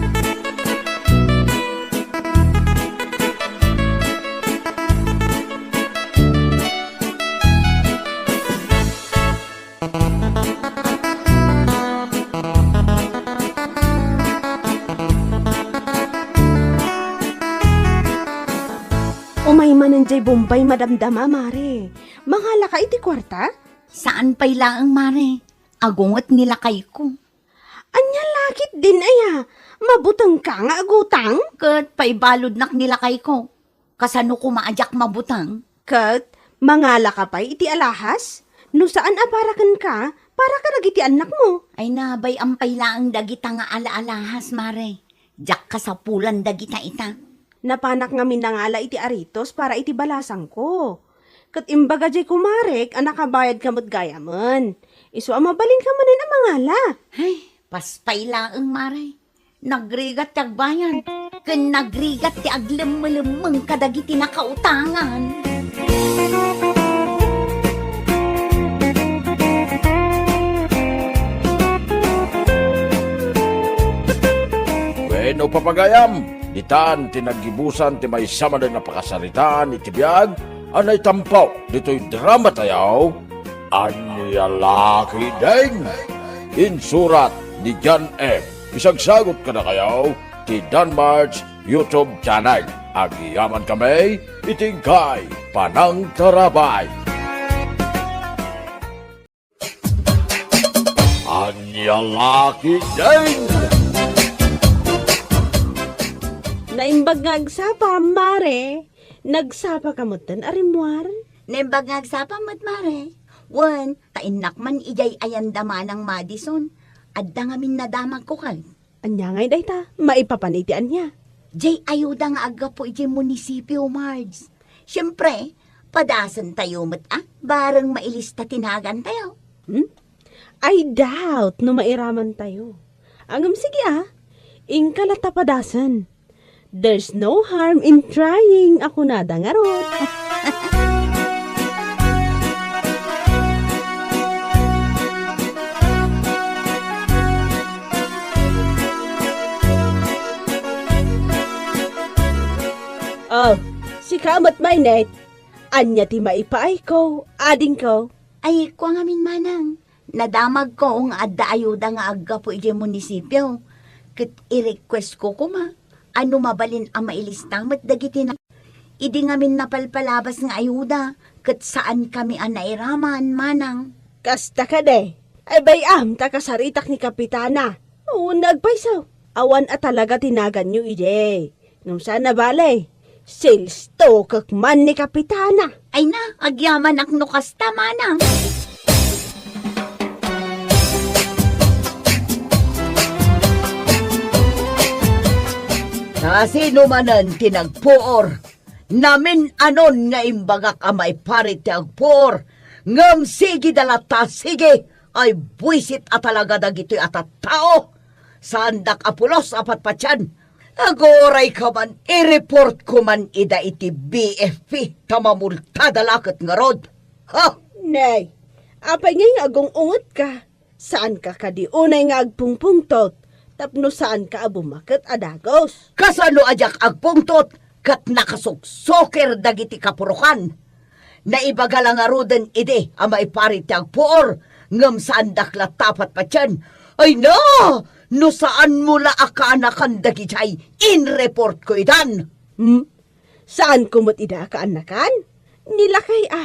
Umay manen jay Bombay madamdama, Mare. Mangalaka iti kuarta? Saan pay laeng, Mare. Agunget ni lakayko. Ania la ketdin aya? Mabutengka nga agutang? Ket paibaludnak ni lakayko. Kasano koma a diak mabuteng? Ket mangalaka pay iti alahas? No saan a para kenka, para kadagiti annakmo. Ay na, bay-am pay laeng dagita nga ala-alahas, Mare. Diak kasapulan dagita ita. Napanak ngamin nangala iti aritos para iti balasangko. Ket imbaga jay kumarek a nakabayadka met gayamen. Isu a mabalinka manen a mangala. Ay, paspay laeng, Mare. Nagrigat ti agbayad, ken nagrigat ti aglemmelemmeng kadagiti nakautangan. Wenno, papagayam, ditan ti naggibusan ti maysa manen a pakasaritaan iti biag a naitampo ditoy drama tayo, Ania la ketdin? Insurat ni John M. Isagsagot kadakayo ti Danmart's YouTube channel. Agyaman kami iti inkay panangtarabay. Ania la ketdin? Naimbag nga agsapa, Mare. Nagsapa ka metten a rimmuar? Naimbag nga agsapa met, Mare. Wen, ta innak man idiay ayan da Manang Madison. Adda ngamin nadamagko kay. Ania ngay dayta? Maipapan iti ania? Jay ayuda nga aggapu idiay munisipio, Mards. Siempre, padasen tayo met a, bareng mailista ti nagan tayo. Hmm? I doubt no mairaman tayo. Ngem sige a, inka latta padasen. There's no harm in trying, a kunada ngarud. Oh, sika met, Maynit. Ania ti maipaayko, adingko? Ay, kua ngamin, manang. Nadamagko nga adda ayuda nga aggapu idiay munisipio. Ket i-request ko koma a no mabalin a mailista met dagiti na-, idi ngamin napalpalabas nga ayuda, ket saankami a nairaman, manang. Kasta kadi, ay bay-am ta kasaritak ni Kapitana. Wen, agpayso, awan a talaga ti naganyo idi. Ngem saan a bale, sales talker man ni Kapitana. Ay na, agyamanak no kasta, manang. Nasino manen ti nagpuor? Namin-anon nga imbagak a maiparit ti agpuor, ngem sige da latta, sige, ay buisit a talaga dagitoy a tattao. Saandak a pulos a patpatian. Aguray ka man, i-report ko man ida iti B F P, ta mamultada la ket ngarud. Ha? Nay, apay ngay nga agung-ungetka? Saanka kadi unay nga agpungpungtot tapno saanka a bumaket a dagus? Kasano a diak agpungtot ket nakasuksukir dagiti kapurokan? Naibaga la ngaruden idi a maiparit ti agpuor, ngem saandak latta a patpatian. Ay na! No saanmo la a kaanakan dagijay, in-report ko idan. Hmm? Saanko met ida a kaanakan? Ni lakay a.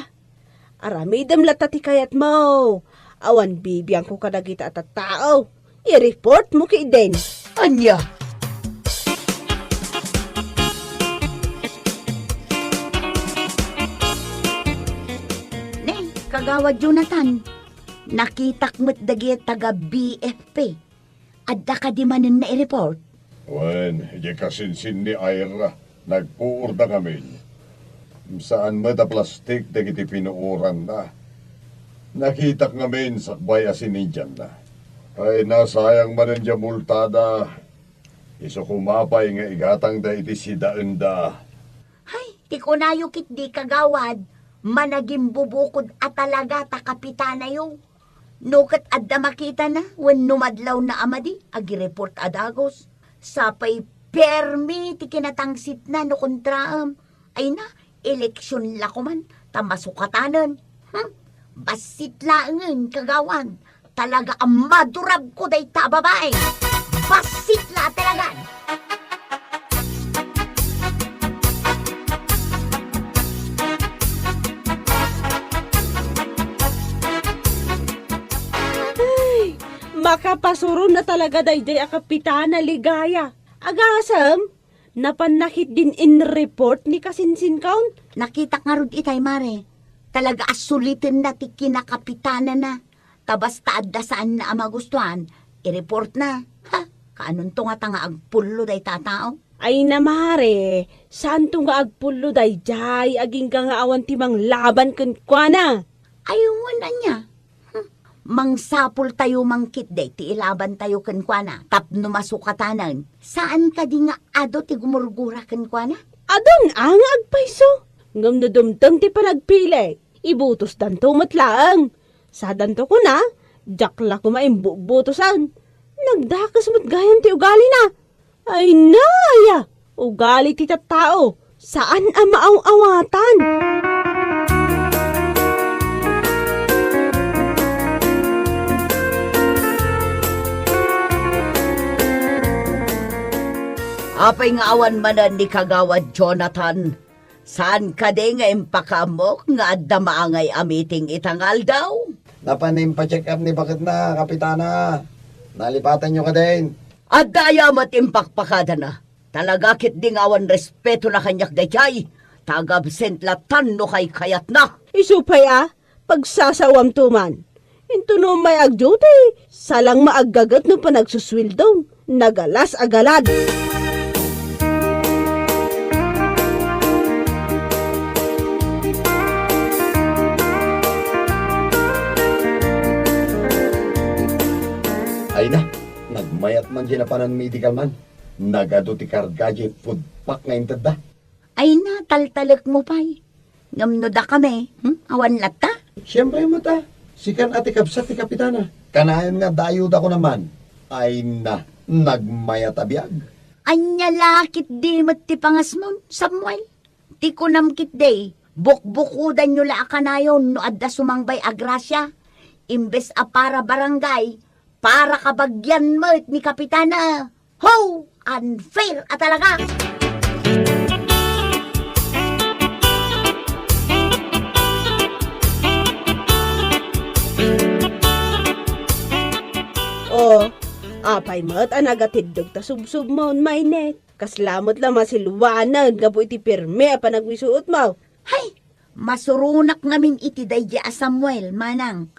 Aramidem latta ti kayatmo. Awan bibiangko kadagita a tattao. I-report mo ketdin. Ania? Ne, Kagawad Jonathan, nakitak met dagiti taga B F P. Adda kadi manen nga i-report? Wen, idiay kasinsin ni Ira, nagpuorda ngamin. Saan met a plastik dagiti pinuoranna. Nakitak ngamin sakbay a sinidianna. Ay, nasayang manen diay multada. Isu koma pay nga igatangda iti sidaenda. Hay, ti kunayo ketdi, Kagawad, managimbubukod a talaga ta kapitanayo. No ket adda makitana wenno madlawna a madi, agi-report a dagus. Sapay permi ti kinatangsitna no kontraem. Ay na, eleksion la koman ta masukatanen. Hmm? Bassit laengen, Kagawad. Talaga a maduragko dayta a babai. Bassit la a talagan. Ay, makapasuron na talaga daydiay a kapitana, Ligaya. Agasem, napanna ketdin in-report ni kasinsinkaon? Nakitak ngarud itay, Mare. Talaga a sulitenna ti kinakapitanana. Ta basta adda saanna a magustuan, i-report na. Ha? Kaanonto ngata nga agpullo dayta a tao? Ay na, Mare, saanto nga agpullo daydiay agingga nga awan ti manglaban kenkuana? Ay, wen ania? Hmm. Mangsapultayo man ketdi ti ilabantayo kenkuana tapno masukatanen. Saan kadi nga adu ti gumurgura kenkuana? Adun a nga agpayso. Ngem no dumteng ti panagpili, ibutosdanto met laeng. Sadanto kuna, diak la koma imbubutosan. Nagdakes met gayam ti ugalina. Ay, naya! Ugali ti tattao, saan a maaw-awatan. Apay nga awan manen ni Kagawad Jonathan? Saan kadi nga impakaammok nga adda maangay a meeting ita nga aldaw? Napan impacheck up ni baketna, Kapitana. Nalipatanyo kadin? Adda aya met impakpakadana? Talaga ketdi nga awan respetona kaniak daydiay. Taga-absent latan no kaykayatna. Isu pay a, pagsasawamto man. Intono may agduty, salangma aggaget no panagsusueldo, nagalas a galad. Ay na, nagmayat man diay napanan medical man. Nagadu ti karga diay food pack nga intedda. Ay na, taltalekmo pay. Ngem no dakami, hmm? Awan latta? Siempre met a, sikan a ti kabsat ti kapitana. Kanayon nga adda ayuda ko naman. Ay na, nagmayat a biag. Ania la ketdi met ti pangasmon, Samuel? Ti kunam ketdi, bukbukodanyo la a kanayon no adda sumangbay a grasia. Imbes a para barangay, para kabagian met ni kapitana. Ho! Unfair a talaga! O, apay met a nagatiddog ta subsubmon, Maynet? Kasla met la masilwanen gapu iti pirmi a panagwisuotmo. Hay! Masuronak ngamin iti daydi a Samuel, manang.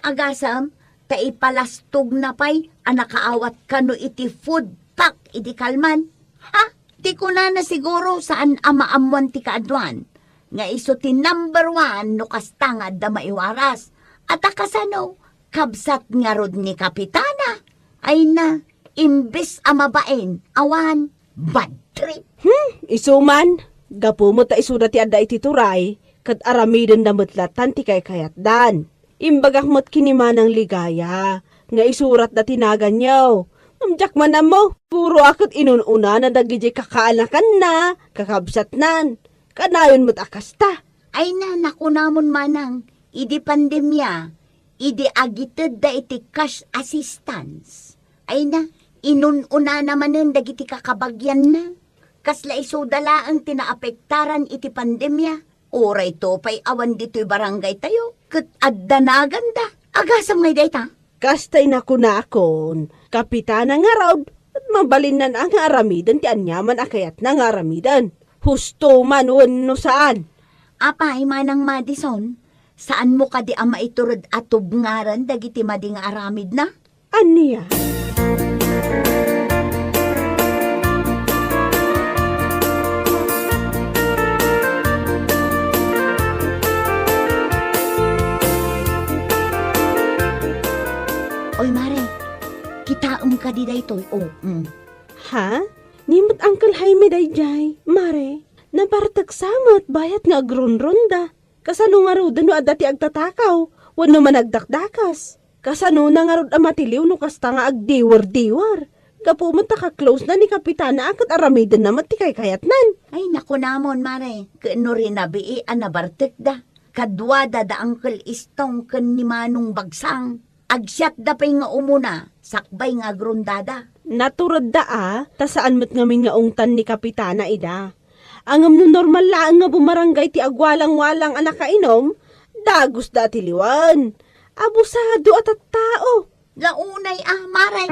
Agasem, ta ipalastogna pay a nakaawat kano iti food pack idi kalman. Ha? Ti kunana siguro saan a maammoan ti kaaduan, nga isu ti number one no kasta nga adda maiwaras. Ata kasano, kabsat ngarud ni Kapitana? Ay na, imbes a mabain, awan, bad trip. Hmm, isu man, gapu met ta isuda ti adda iti turay, ket aramidenna met latan ti kaykayatdan. Imbagak met ken ni Manang Ligaya nga isuratda ti naganyo. Ngem diak man ammo, puro a ket inun-unana dagidiay kakaanakanna, kakabsatnan. Kanayon met a kasta. Ay na, nakunamon manang, idi pandemia, idi agitedda iti cash assistance. Ay na, inun-unana manen dagiti kakabagianna. Kasla isuda laeng ti naapektaran iti pandemia. Uray to pay awan ditoy barangaytayo, ket adda naganda. Agasem ngay dayta? Kastay nakunakon, Kapitana ngarud, ket mabalinnan a nga aramiden ti aniaman a kayatna nga aramiden. Husto man wenno saan. Apay, Manang Madison, saanmo kadi a maitured a tubngaran dagiti madi nga aramidna? Ania? Oy, Mare, kitaem kadi daytoy? O, mm. Ha? Ni met Uncle Jaime daydiay, Mare. Nabartek sa met bayat nga agrunrunda. Kasano ngaruden no adda ti agtatakaw wenno managdakdakas? Kasanona ngarud a matiliw no kasta nga agdiwer-diwer? Gapu met ta ka-close na ni Kapitana a ket aramidenna met ti kaykayatnan. Ay, nakunamon, Mare, ket no rinabii a nabartekda, kaduada da Uncle Istong ken ni Manong Bagsang. Agsiatda pay nga umuna, sakbay nga agrundada. Naturedda a, ta saan met ngamin nga ungtan ni Kapitana ida. Ngem no normal laeng nga bumaranggay ti agwalang-walang a nakainom, dagusda a tiliwen. Abusado a tattao. Launay a, Mare.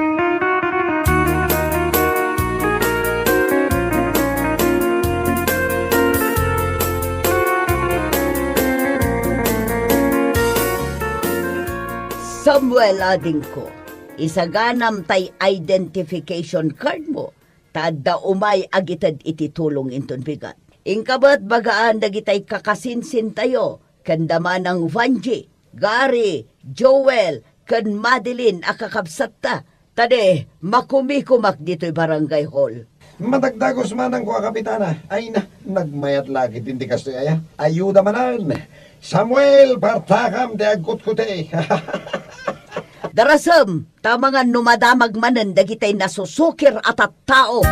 Samuel, adingko, isaganam tay identification card mo, ta adda umay agited iti tulong inton bigat. Inka met bagaan dagitay kakasinsintayo, ken da Manang Vanji, Gary, Joel, ken Madeline a kakabsatta, ta di makumikumak ditoy barangay hall. Madagdagus manang ko a Kapitana. Ay na, nagmayat la ketdi ti kastoy aya. Ayuda manen. Samuel, partakam ti agkutkuti. Darasem, ta amangan no madamag manen dagitay nasusukir a tattao.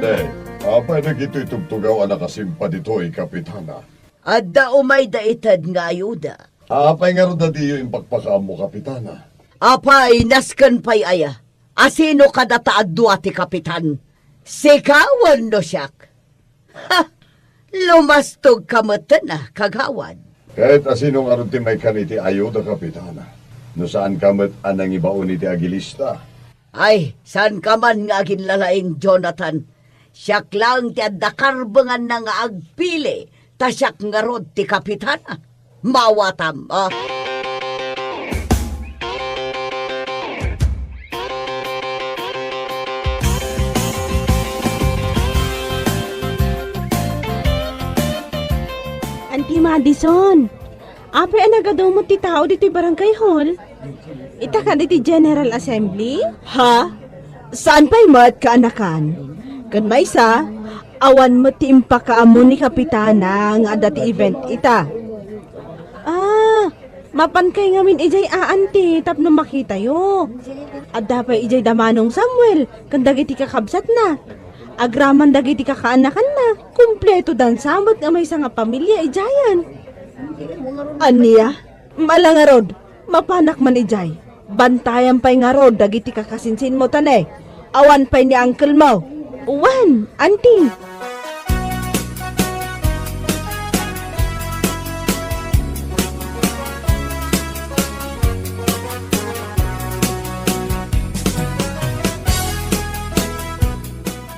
Nay, apay dagitoy tugtugaw a nakasimpa ditoy, Kapitana? Adda umay da ited nga ayuda. Apay ngarud a diyo impakpakaammo, Kapitana? Apay, nasken pay aya? Asino kadata a dua ti kapitan? Sika wenno siak? Ha! Lumastog ka metten a, kagawad. Ket asino ngarud ti maikkan iti ayuda, Kapitana? No saan ka met a nangibaon iti agilista? Ay, saan ka man nga aginlalaing, Jonathan? Siak laeng ti adda karbenganna nga agpili, ta siak ngarud ti kapitana. Mawatam, a? Anti Madison, Apay a nagadu met ti tao ditoy barangay hall? Ita kadi ti General Assembly? Ha? Saan pay met kaanakan? Ken maysa, awan met ti impakaammo ni Kapitana nga adda ti event ita. Ah, mapankay ngamin idiay a, auntie, tapno makitayo. Adda pay idiay da Manong Samuel ken dagiti kakabsatna. Agraman dagiti kakaanakanna, kumpleto dansa met nga maysa nga pamilia idiayen. Ania? Ala ngarud, mapanak man idiay. Bantayan pay ngarud dagiti kakasinsinmo, ta ne, awan pay ni uncle mo. Wen, auntie.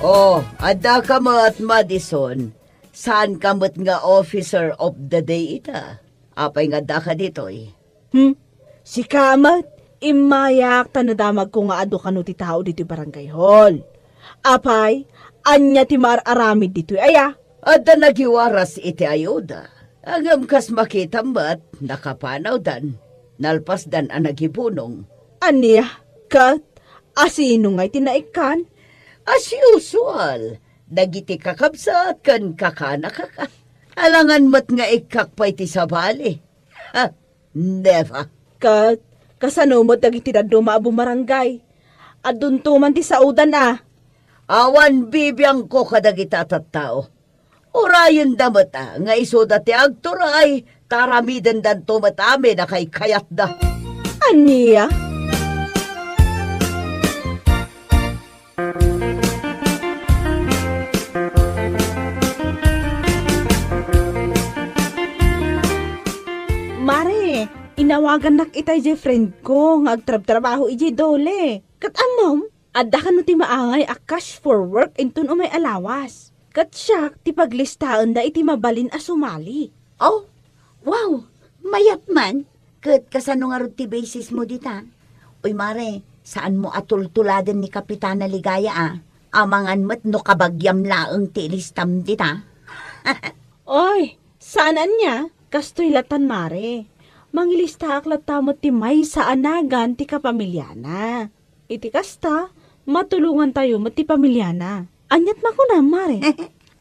Oh, adda ka met, Madison. Saan ka met nga officer of the day ita? Apay nga adda ka ditoy? Hmm? Sika met, immayak ta nadamagko nga adu kano ti tao ditoy barangay hall. Apay, ania ti maar-aramid ditoy aya? Adda nagiwaras iti ayuda. Ngem kas makitam met, nakapanawdan. Nalpasdan a nagibunong. Ania? Ket asino ngay ti naikkan? As usual, dagiti kakabsat ken kakanakak. Alangan met nga ikkak pay ti sabali. Ha, never. Ket kasano met dagiti dadduma a bumarangay? Adunto man ti saodan a. Awan bibiangko kadagiti a tattao. Urayenda met a nga isuda ti agturay, ta aramidendanto met amin a kaykayatda. Ania? Mare, inawagannak ita idiay friend ko nga agtrabtrabaho idiay Dole. Ket ammom, adda kano ti maangay a cash for work inton umay a lawas. Ket siak ti paglistaenda iti mabalin a sumali. Oh, wow! Mayat man! Ket kasano ngarud ti basismo dita? Uy, mare, saanmo a tultuladen ni Kapitana Ligaya a. Amangan met no kabagiam laeng ti ilistam dita. Oy, saan ania? Kastoy latan, mare. Mangilistaak latta met ti maysa a nagan ti kapamiliana. Iti kasta, matulongantayo met ti pamiliana. Aniat makunam, mare?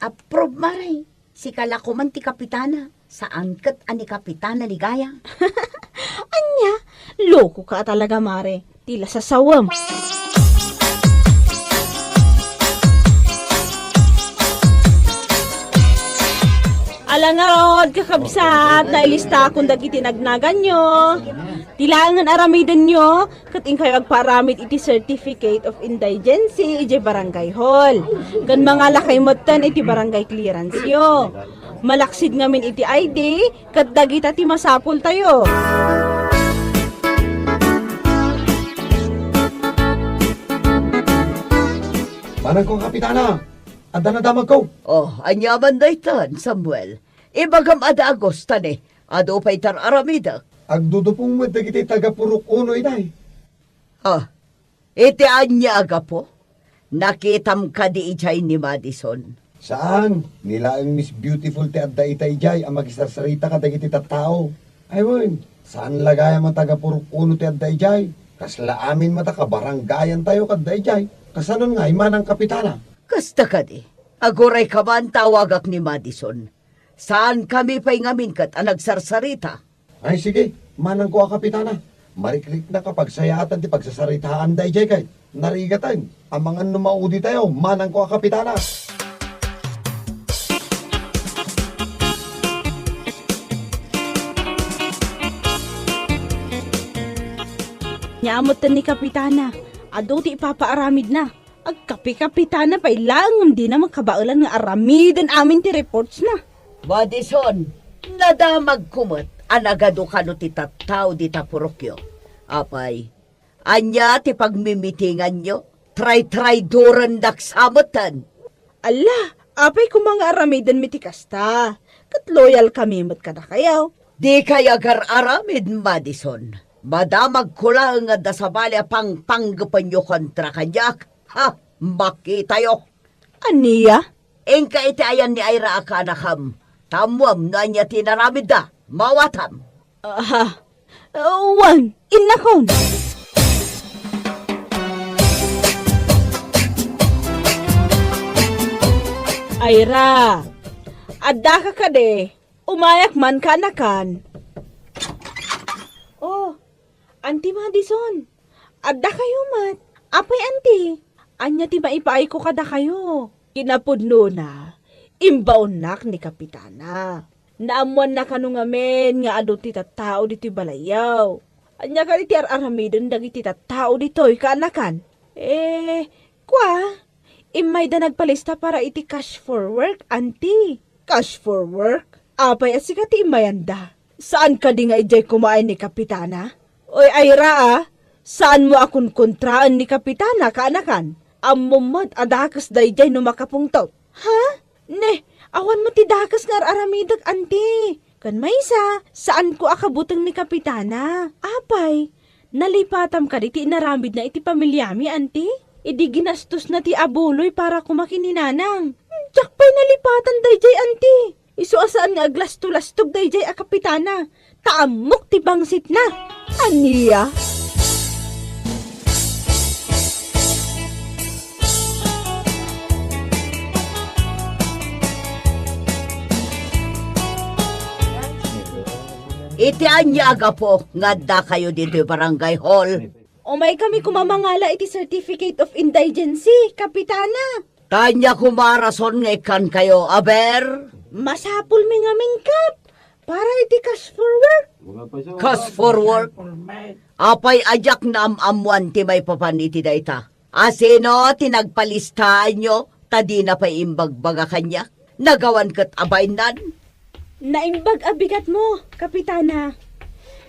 Approve, mare. Sika la koman ti kapitana. Saan ket a ni Kapitana Ligaya. Ania? Loko ka talaga, mare. Ti lasasawem. Ala ngarud, kakabsat, nailista akon dagiti nagnaganyo. Ti laengen aramidenyo, ket inkayo agpaaramid iti Certificate of Indigency idiay Barangay Hall. Ken mangalakay metten iti barangay clearance yo. Malaksid ngamin iti I D, ket dagita ti masapultayo. Manangko, Kapitana! Adda nadamagko! Oh, aniaman daytan, Samuel? Ibagam a dagus, ta ne, adu pay ti ar-aramidek. Agdudupong met dagiti taga Purok Uno, itay. Ah, iti ania a gapu? Nakitam kadi idiay ni Madison? Saan, ni laeng Miss Beautiful ti adda ita idiay a makisarsarita kadagiti tattao. Ay wen, saan la gayam a taga Purok Uno ti adda idiay. Kasla amin met a kabarangayantayo kadda idiay. Kasanon ngay, Manang Kapitana? Kasta kadi, aguray ka man tawagak ni Madison. Saan kami pay ngamin ket a nagsarsarita? Ay, sige, manangko a Kapitana. Marikriknak a pagsayaatan ti pagsasaritaanda idiay kay narigaten. Amangan no mauditayo, manangko a Kapitana. Nia metten ni Kapitana, adu ti ipapaaramidna. Agkapi-kapitana pay laeng ngem dina makabaelan nga aramiden amin ti reportsna. Madison, nadamagko met a nagadu kano ti tattao dita purokyo. Apay, ania ti pagmimitinganyo? Traytraydorendak sa metten. Alla, apay koma nga aramidenmi ti kasta? Ket loyal kami met kadakayo. Dikay agar-aramid, Madison. Madamagko laeng nga adda sabali a pangpanggepenyo kontra kaniak. Ha, makitayo. Ania? Inka iti ayan ni Ira a kaanakam. Ta ammoam no ania ti inaramidda. Mawatam. Aha. Wen, innakon. Ira, addaka kadi? Umayak man kaanakan. Oh, Anti Madison, addakayo met. Apay, Anti? Ania ti maipaayko kadakayo? Kinapudnona, imbaonnak ni Kapitana. Naammoanna kano ngamin nga adu ti tattao ditoy balayyo. Ania kadi ti ar-aramiden dagiti tattao ditoy, kaanakan? Eh, kua, immayda nagpalista para iti cash for work, Anti. Cash for work? Apay a sika ti immayanda? Saan kadi nga idiay kumaen ni Kapitana? Oy, Ira, a, saanmo a kunkontraen ni Kapitana, kaanakan? Ammom met a dakes daydiay no makapungtot. Ha? Ne, awan met ti dakes nga ar-aramidek, Anti. Ken maysa, saanko a kabuteng ni Kapitana. Apay, nalipatam kadi ti inaramidna iti pamiliami, Anti? Idi ginastosna ti abuloy para koma ken ni Nanang. Diak pay nalipatan daydiay, Anti. Isu a saan nga aglasto-lastog daydiay a Kapitana, ta ammok ti bangsitna. Ania? Iti ania a gapu nga addakayo ditoy barangay hall? Umaykami koma mangala iti Certificate of Indigency, Kapitana. Ta ania koma a rason nga ikkankayo, aber? Masapulmi ngamin, Kap, para iti cash for work. Cash for work? Apay a diak naam-ammoan ti maipapan iti dayta. A sino ti nagpalistaanyo ta dina pay imbagbaga kaniak? Nagawan ket a bainnan? Naimbag a bigatmo, Kapitana.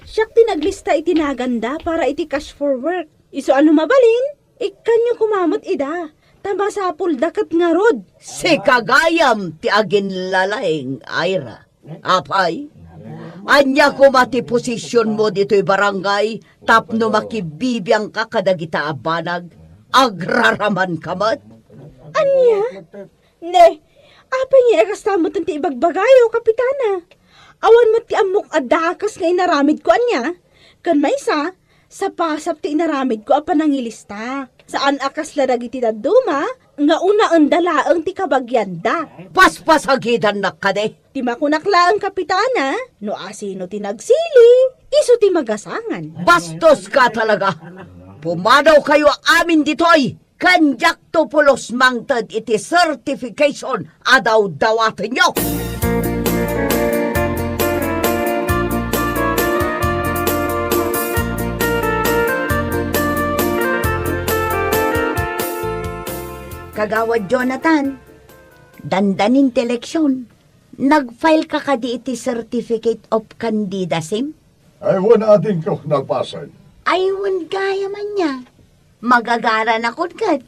Siak ti naglista iti naganda para iti cash for work. Isu a no mabalin, ikkanyo koma met ida, ta masapulda ket ngarud. Sika gayam ti aginlalaing, Ira. Apay, ania koma ti posisionmo ditoy barangay tapno makibibiangka kadagita a banag? Agraramanka met? Ania? Ne, apay nga kasta met ti ibagbagayo, Kapitana? Awan met ti ammok a dakes nga inaramidko ania? Ken maysa, sapasap ti inaramidko a panangilista. Saan a kasla dagiti dadduma nga unaenda laeng ti kabagianda. Paspasagidannak kadi? Ti makunak laeng, Kapitana, no asino ti nagsili, isu ti magasangan. Bastoska talaga! Pumadawkayo amin ditoy! Ken diakto pulos mangted iti certification a dawdawatenyo. Kagawad Jonathan, dandanin ti eleksyon. Nag-file ka kadi iti Certificate of Candidacy? Ay, wen, adingko, nalpasen. Ay, wen, gayam ania. Magagaranakon ket.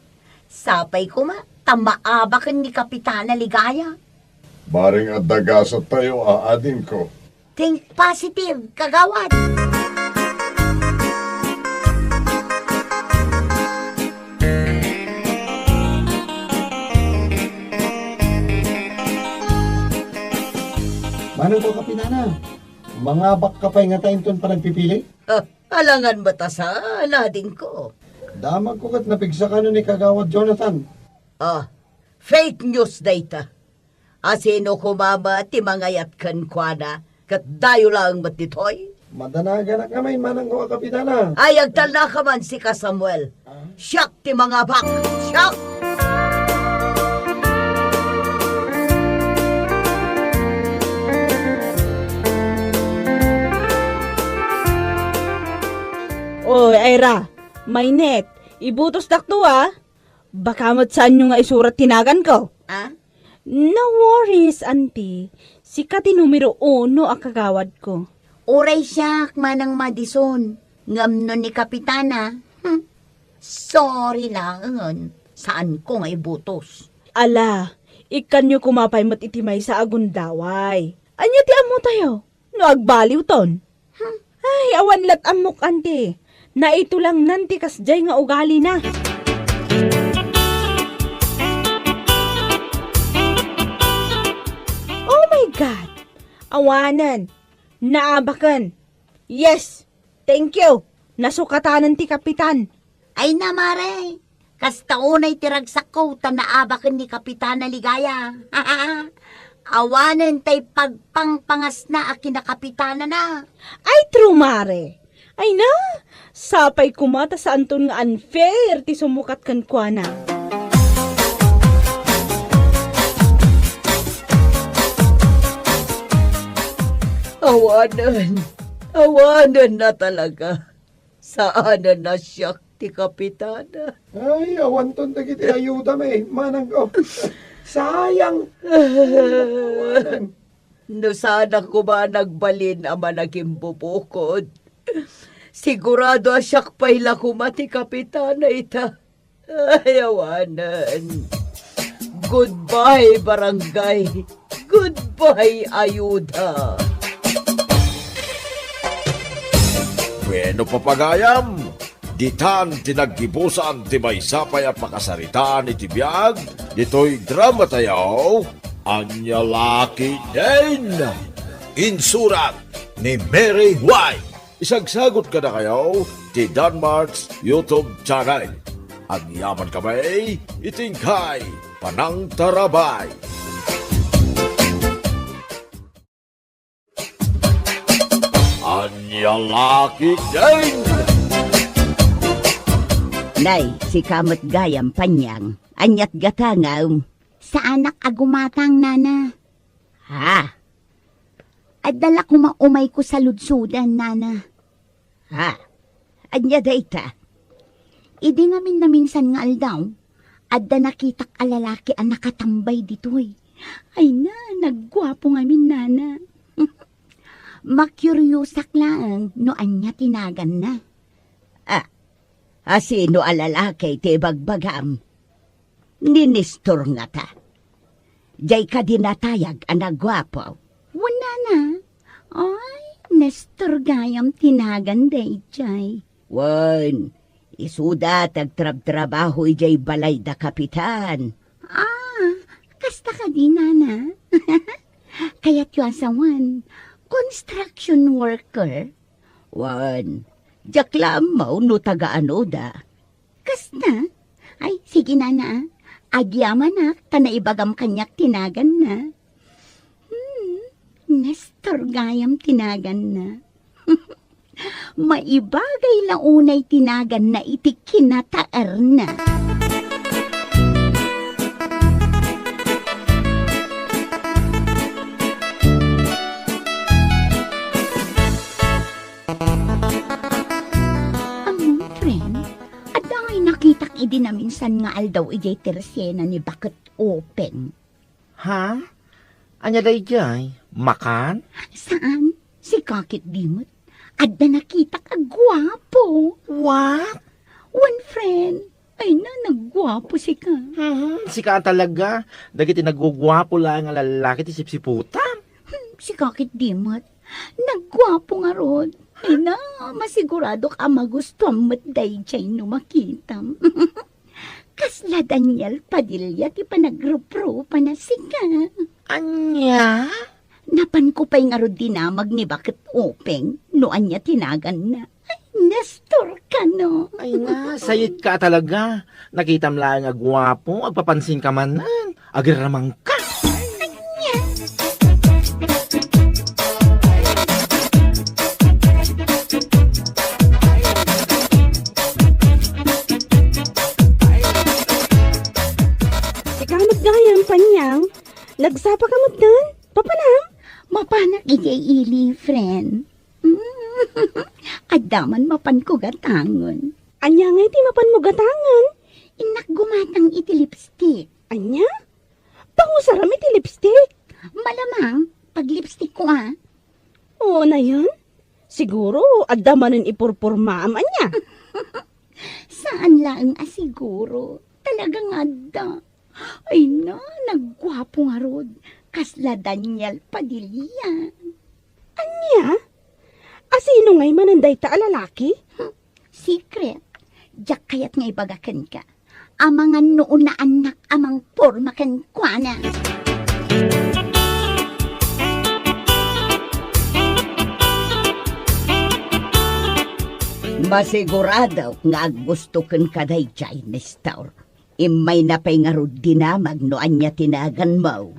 Sapay koma, ta maabaken ni Kapitana Ligaya. Bareng adda gasattayo a adingko. Think positive, kagawad. Manang ko, Kapitana. Mangabak ka pay ngata inton panagpipili? Ah, alangan met a saan, adingko. Damagko ket napigsa kano ni Kagawad Jonathan. Ah, fake news dayta. A sino koma met ti mangayat kenkuana, ket dayo laeng met ditoy? Madanaganak ngamin, manang ko a Kapitana. Ay, agtalnaka man, sika, Samuel. Siak ti mangabak. Siak! Oy, Ira, mainit. Ibutosdakto, a. Baka met saanyo nga isurat ti naganko. A? No worries, Auntie. Sika ti numero uno a kagawadko. Uray siak, Manang Madison. Ngem no ni Kapitana, hmm, sorry laengen, saanko nga ibutos. Ala, ikkanyo koma pay met iti maysa a gundaway. Ania ti ammotayo no agbaliwton? Hmm. Ay, awan lat ammok, Auntie. Naitulangnan ti kasdiay nga ugalina. Oh my God! Awanen! Naabaken! Yes, thank you. Nasukatanen ti kapitan. Ay na, mare. Kasta unay ti ragsakko ta naabaken ni Kapitana Ligaya. Awanen tay pagpangpangasna a kinakapitanana. Ay, true, mare. Ay na, sapay koma ta saanton nga unfair ti sumukat kenkuana. Awanen, awanen na talaga. Saanen a siak ti kapitana. Ay, awanton dagiti ayudam, eh, manang ko. Sayang. Awanen. No saanak koma nagbalin a managimbubukod, sigurado a siak pay la koma ti kapitana ita. Ay, awanen. Goodbye, barangay. Goodbye, ayuda. Bueno, papagayam, ditan ti naggibusan ti maysa pay a pakasaritaan iti biag ditoy drama tayo, Ania La Ketdin. Insurat ni Mary White. Isagsagut kadakayo ti Danmark's YouTube channel. Agyaman kami iti inkay panangtarabay. Ania La Ketdin! Nay, sika met gayam, Panyang. Ania't gatangam? Saanak a gumatang, nana. Ha? Adda la koma umayko saludsodan, nana. Ha? Ania dayta? Idi ngamin naminsan nga aldaw, adda nakitak a lalaki a nakatambay ditoy. Ay na, nagguapo ngamin, nana. Makuriousak laeng no ania ti naganna. Ah, asino a lalaki ti ibagbagam? Ni Nestor ngata. Diay kadi natayag a nagguapo. Wen, nana. Ay, Nestor gayam ti nagan daydiay. Wen, isuda ti agtrabtrabaho idiay balay da kapitan. Ah, kasta kadi, nana? Kayatyo a sawen, construction worker? Wen, diak la ammo no taga-anoda. Kasta? Ay, sige, nana, ah. Agyamanak ta naibagam kaniak ti naganna. Hmm, Nestor gayam ti naganna. Maibagay la unay ti naganna iti kinataerna. Ammom, friend, adda ngay nakitak idi naminsan nga aldaw idiay tersena ni Baket Openg. Ha? Ania daydiay? Makan? Saan? Sika ketdi met. Adda nakitak a guapo. What? Wen, friend. Ay na, nagguapo sika. Mhm, sika talaga. Dagiti nagguguapo laeng a lalaki ti sipsiputam. Hmm, sika ketdi met. Nagguapo ngarud. Ay na, masiguradok a magustuam met daydiay no makitam. Kasla Daniel Padilla ti panagruprupana sika. Ania? Napanko pay ngarud dinamag ni Baket Openg no ania ti naganna. Ay, Nestor kano. Ay na, sayitka talaga. Nakitam laeng a guapo, agpapansinka manen. Agirramangka. Ania? Sika met gayam, Panyang. Nagsapa ka met kan? Papanam? Mapanak idiay ili, friend. Adda man mapanko gatangen. Ania ngay ti mapanmo gatangen? Innak gumatang iti lipstick. Ania? Pangusaram iti lipstick? Malamang, pag-lipstick ko, ah. Oo, nayon? Siguro, adda manen ipurpurmaam, ania? Saan laeng a siguro. Talagang adda. Ay na, nagguapo ngarud. Kasla Daniel Padilla. Ania? Asino ngay manen dayta a lalaki? Hmm, secret. Diak kayat nga ibaga kenka. Amangan no unaannak a mangporma kenkuana. Masiguradok nga aggusto kenka daydiay, Nestor. Immayna pay ngarud dinamag no ania ti naganmo.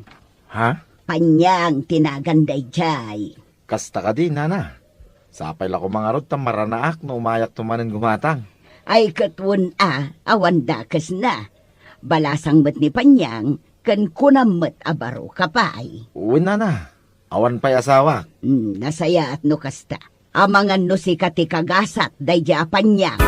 Ha? Panyang ti nagan daydiay. Kasta kadi, nana? Sapay la koma ngarud ta maranaak no umayakto manen gumatang. Ay, ket wen a, awan dakesna. Balasang met ni Panyang, ken kunam met a baroka pay. Wen, nana. Awan pay asawak. Hmm, nasayaat no kasta. Amangan no sika ti kagasat daydiay a Panyang.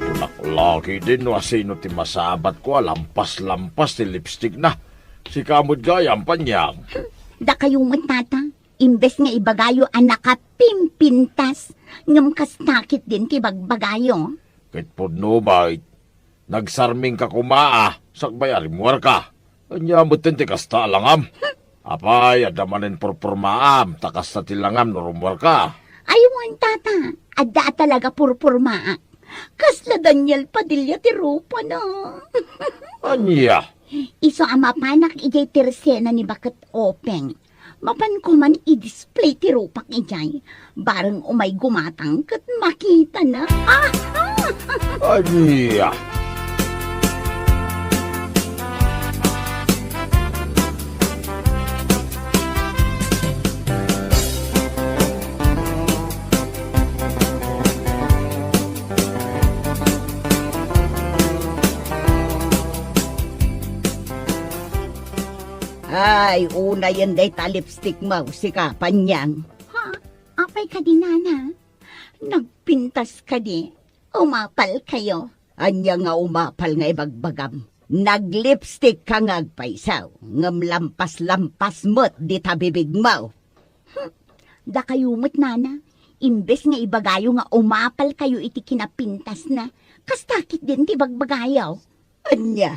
Kunak la ketdin no asino ti masabatko a lampas-lampas ti lipstickna. Sika met gayam, Panyang. Dakayo met, tata. Imbes nga ibagayo a nakapimpintas, ngem kasta ketdin ti bagbagayo. Ket pudno met, nagsarmingka koma a sakbay a rimmuarka. Ania metten ti kasta a langam? Apay, adda manen purpurmaam, ta kasta ti langam no rummuarka. Ay, wen, tata, adda a talaga purpurmaak. Kasla Daniel Padilla ti rupana. Ania? Isu a mapanak idiay tersena ni Baket Openg. Mapanko man i-display ti rupak idiay. Bareng umay gumatang ket makitana. Ah! Ania? Ay, unayen dayta lipstickmo, sika, Panyang. Ha? Apay kadi, nana? Nagpintas kadi? Umapalkayo? Ania nga umapal nga ibagbagam? Naglipsticka nga agpayso, ngem lampas-lampas met dita bibigmo. Hmm, dakayo met, nana, imbes nga ibagayo nga umapalkayo iti kinapintasna, kasta ketdin ti bagbagayo. Ania?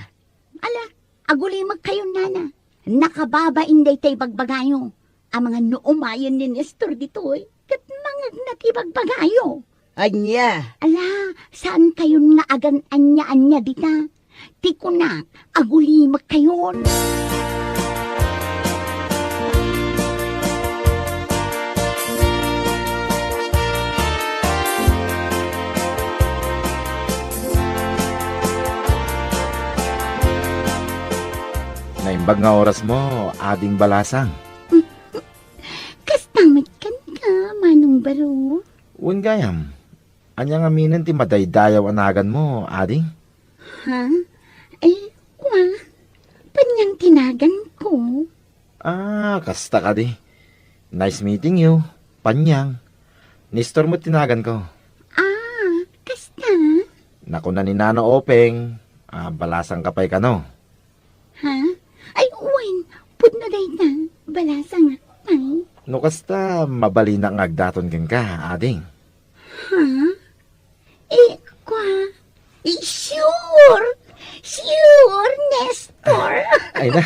Ala, agulimekkayon, nana. Nakababain dayta ibagbagayo. Amangan no umayen ni Nestor ditoy, ket mangegna ti ibagbagayo. Ania? Ala, saankayon nga agan-ania-ania dita. Ti kunak, agulimekkayon. Naimbag nga orasmo, Ading Balasang. Kasta met kenka, Manong Baro. Wen gayam, ania ngaminen ti madaydayaw a naganmo, Ading? Ha? Ay, kua, Panyang ti naganko. Ah, kasta kadi. Nice meeting you, Panyang. Nestor met ti naganko. Ah, kasta? Nakuna ni Nana Openg, ah, balasangka pay kano. Ha? Ay, wen, pudno dayta, balasangak pay. No kasta, mabalinak nga agdaton kenka, Ading. Ha? Eh, kua? Eh, sure! Sure, Nestor! Ay na,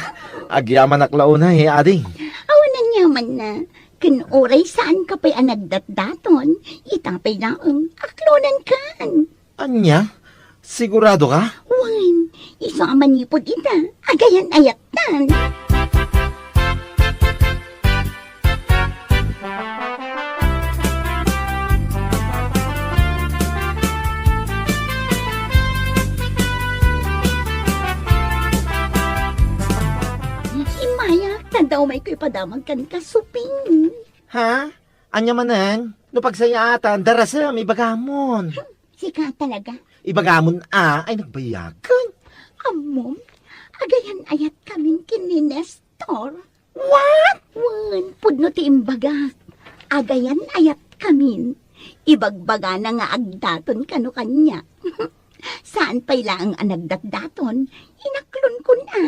agyamanak la unay, Ading. Awan aniamanna. Ken uray saanka pay a nagdatdaton, ita pay laeng, aklonenkan. Ania? Sigurado ka? Wen, isu a manipud ita, agayan-ayattan. Immay, ta adda umayko ipadamag kenka, Suping. Ha? Ania manen? No pagsayaatan, darasem, ibagamon. Sika talaga? Ibagamon a, ay nagbayagan. Ammom, agayan-ayatkamin ken ni Nestor. What? Wen, pudno ti imbagak. Agayan-ayatkamin. Ibagbagana nga agdaton kano kaniak. Saan pay laeng a nagdatdaton, inaklonkon a.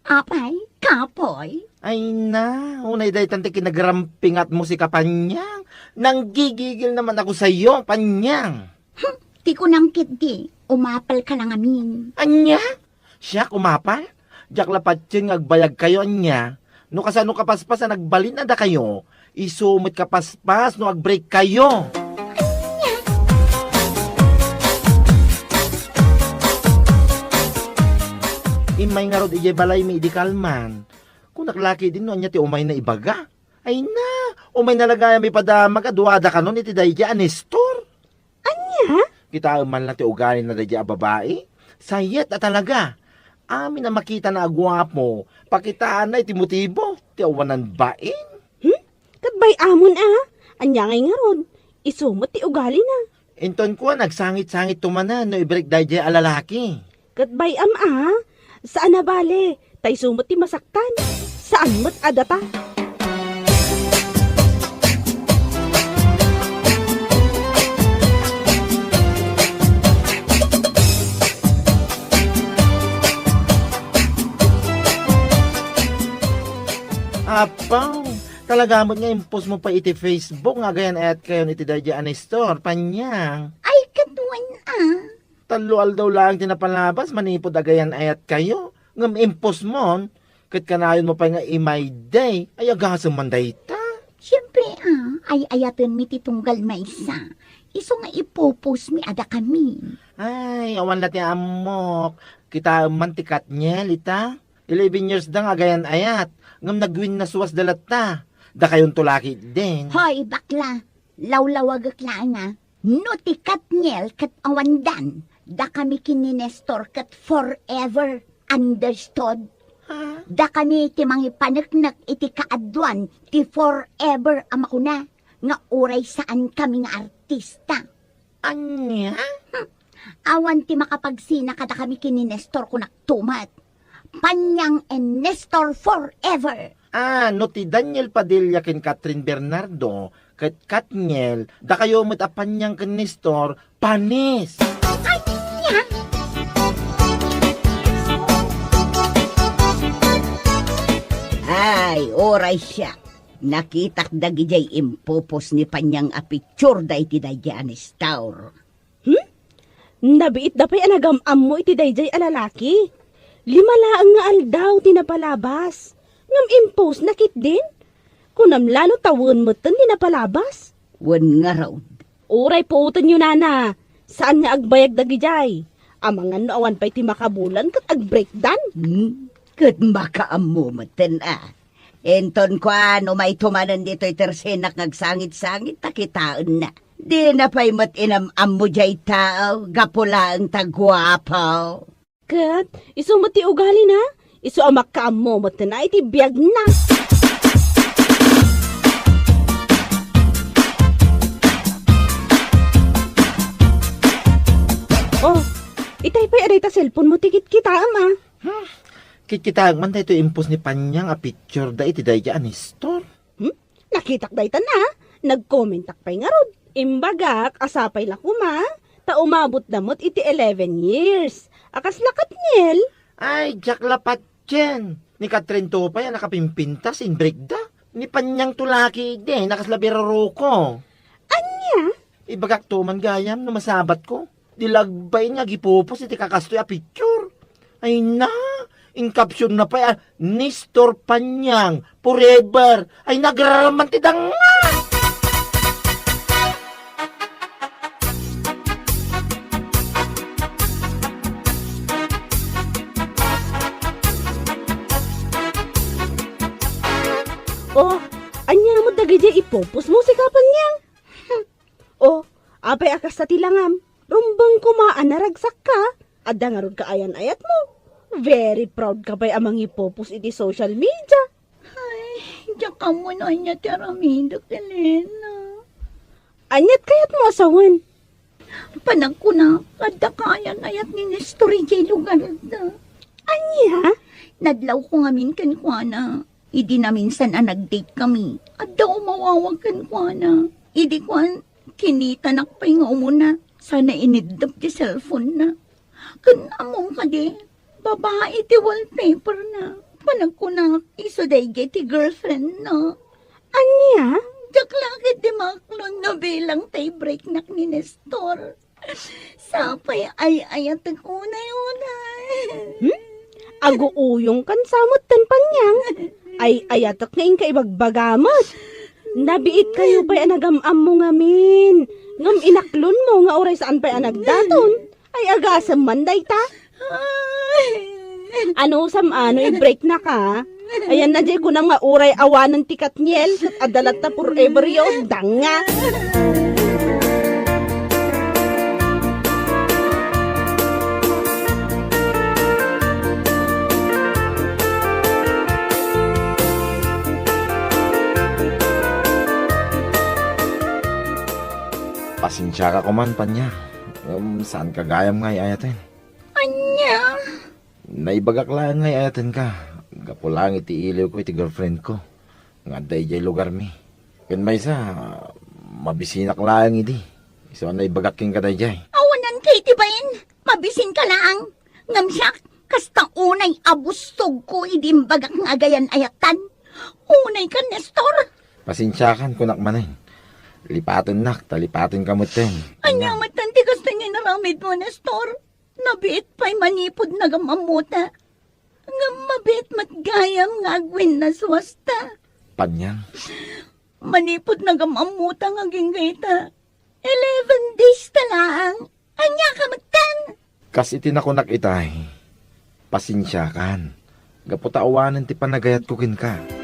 Apay, kapoy? Ay na, unay daytan ti kinagarampingatmo, sika Panyang. Nanggigigil naman ako sayo, Panyang. Hmm, ti kunam ketdi, umapalka la ngamin. Ania? Siak umapal? Diak la patien nga agbayagkayo, ania? No kasano kapaspas a nagbalin a dakayo, isu met kapaspas no agbreakkayo. Ania? Immay ngarud idiay balaymi idi kalman. Kunak la ketdin no ania ti umayna ibaga. Ay na, umayna la gayam ipadamag a duada kanon iti daydiay a Nestor. Ania? Kitaem man la ti ugalina daydiay a babai. Sayet a talaga. Amin a makitana a guapo, pakitaanna iti motibo ti awanan bain. Hmm? Ket bay-amon a. Ania ngay ngarud? Isu met ti ugalina. Inton kua, nagsangit-sangitto manen no ibreak daydiay a lalaki. Ket bay-am a, saan a bale, ta isu met ti masaktan. Saan met a data. Apaw, talaga met nga impostmo pay iti Facebook nga agayan-ayatkayon iti daydiay a Nestor, Panyang. Ay, ket wen a. Tallo aldaw laeng ti napalabas manipud agayan-ayatkayo, ngem impostmon, ket kanayonmo pay nga imayday, ay agasem man dayta. Siempre a, ay-ayatenmi ti tunggal maysa. Isu nga ipopostmi a dakami. Ay, awan la ti ammok. Kitaem man ti Katniel ita. Eleven years da nga agayan-ayat, ngem nagwinnaswasda latta. Dakayonto la ketdin. Hoy, bakla! Lawlawagek laeng a. No ti Katniel ket awandan, dakami ken ni Nestor ket forever, understood? Ha? Dakami ti mangipaneknek iti kaaduan ti forever a makuna nga uray saankami nga artista. Ania? Hmm. Awan ti makapagsina kadakami ken ni Nestor, kunakto met. Panyang and Nestor forever! Ah, no ti Daniel Padilla ken Catherine Bernardo ket Katniel, dakayo met a Panyang ken Nestor, panis! Ania? Ay, uray siak. Nakitak dagidiay impopos ni Panyang a picture da iti daydiay a Nestor. Hmm? Nabiitda pay a nagam-ammo iti daydiay a lalaki. Lima laeng nga aldaw ti napalabas. Ngem impostna ketdin? Kunam la no ta wen metten ti napalabas? Wen ngarud. Uray puotenyo, nana. Saan nga agbayag dagidiay. Amangan no awan pay ti makabulan ket agbreakdan. Hmm? Ket makaammo metten a. Inton kua, no mayto manen ditoy tersenak nga agsangit-sangit ta kitaenna. Dina pay met inam-ammo diay tao, gapu laeng ta guapo. Ket isu met ti ugalina, isu a makaammo metten a iti biagna. Oh, itay pay a dayta cellphone mo ti kitkitaem a. Hmm. Kitkitaek man daytoy impos ni Panyang a picture da iti daydiay a Nestor. Hmm? Nakitak daytan a, nagkomentak pay ngarud. Imbagak a sapay la koma, ta umabotda met iti eleven years. A kasla Katniel? Ay, diak la patien. Ni Katrin to pay a nakapimpintas, inbreakda. Ni Panyang to la ketdi, a kasla biruruko. Ania? Ibagak to man gayam no masabatko. Di lagbain nga agipupos iti kakastoy a picture. Ay na, in caption na pay a, "Nestor Panyang, forever." Ay, nagraraman ti danga! Oh, ania met dagidiay ipupos mo, sika Panyang? Oh, apay a kasta ti langam? Rumbeng koma a naragsakka. Adda ngarud kaayan-ayatmo. Very proud ka pay a mangipupos iti social media. Ay, diak ammo no ania ti aramidek, Elena. Aniat kayatmo a sawen? Panagkunak, adda kaayan-ayat ni Nestor idiay lugarda. Ania? Nadlawko ngamin kenkuana. Idi naminsan a nag-date kami, adda umawawag kenkuana. Idi kuan, kinitanak pay nga umuna, sana iniddep ti cellphone-na. Ken ammom kadi, babai ti wallpaper-na. Panagkunak, isu daydiay ti girlfriend-na. Ania? Diak la ketdi maklon no bilang ta ibreaknak ni Nestor. Sapay ay-ayatek unay-unay. Hmm? Aguuyongkan sa metten, Panyang. Ay-ayatek nga inka ibagbaga met. Nabiit kayo pay a nagam-ammo ngamin. Ngem inaklonmo nga uray saan pay a nagdaton. Ay agasem man dayta. Ay. Anusam a no i-break na ka? Ayan na, jay kunam nga uray awanen ti Katniel, ket adda latta forever yo, danga. Pasensiaka koman, Panyang. Ngem saan ka gayam nga ay-ayaten. Ania? Naibagak laeng nga ay-ayatenka, gapu laeng iti iliwko iti girlfriendko nga adda idiay lugarmi. Ken maysa, mabisinak laeng idi. Isu a naibagak kenka daydiay. Awanan ka iti bain, mabisinka laeng. Ngem siak, kasta unay a bustogko idi imbagak nga agayan-ayatan. Unay ka, Nestor. Pasensiakan, kunak manen. Lipatennak, ta lipatenka metten. Ania metten ti kasta nga inaramidmo, Nestor? Nabiit pay manipud nagam-ammota. Ngem mabiit met gayam nga agwinnaswasta. Panyang. Manipud nagam-ammota nga agingga ita, eleven days ta laeng. Ania ka metten? Kas iti nakunak itay, pasensiakan. Gapu ta awanen ti panagayatko kenka.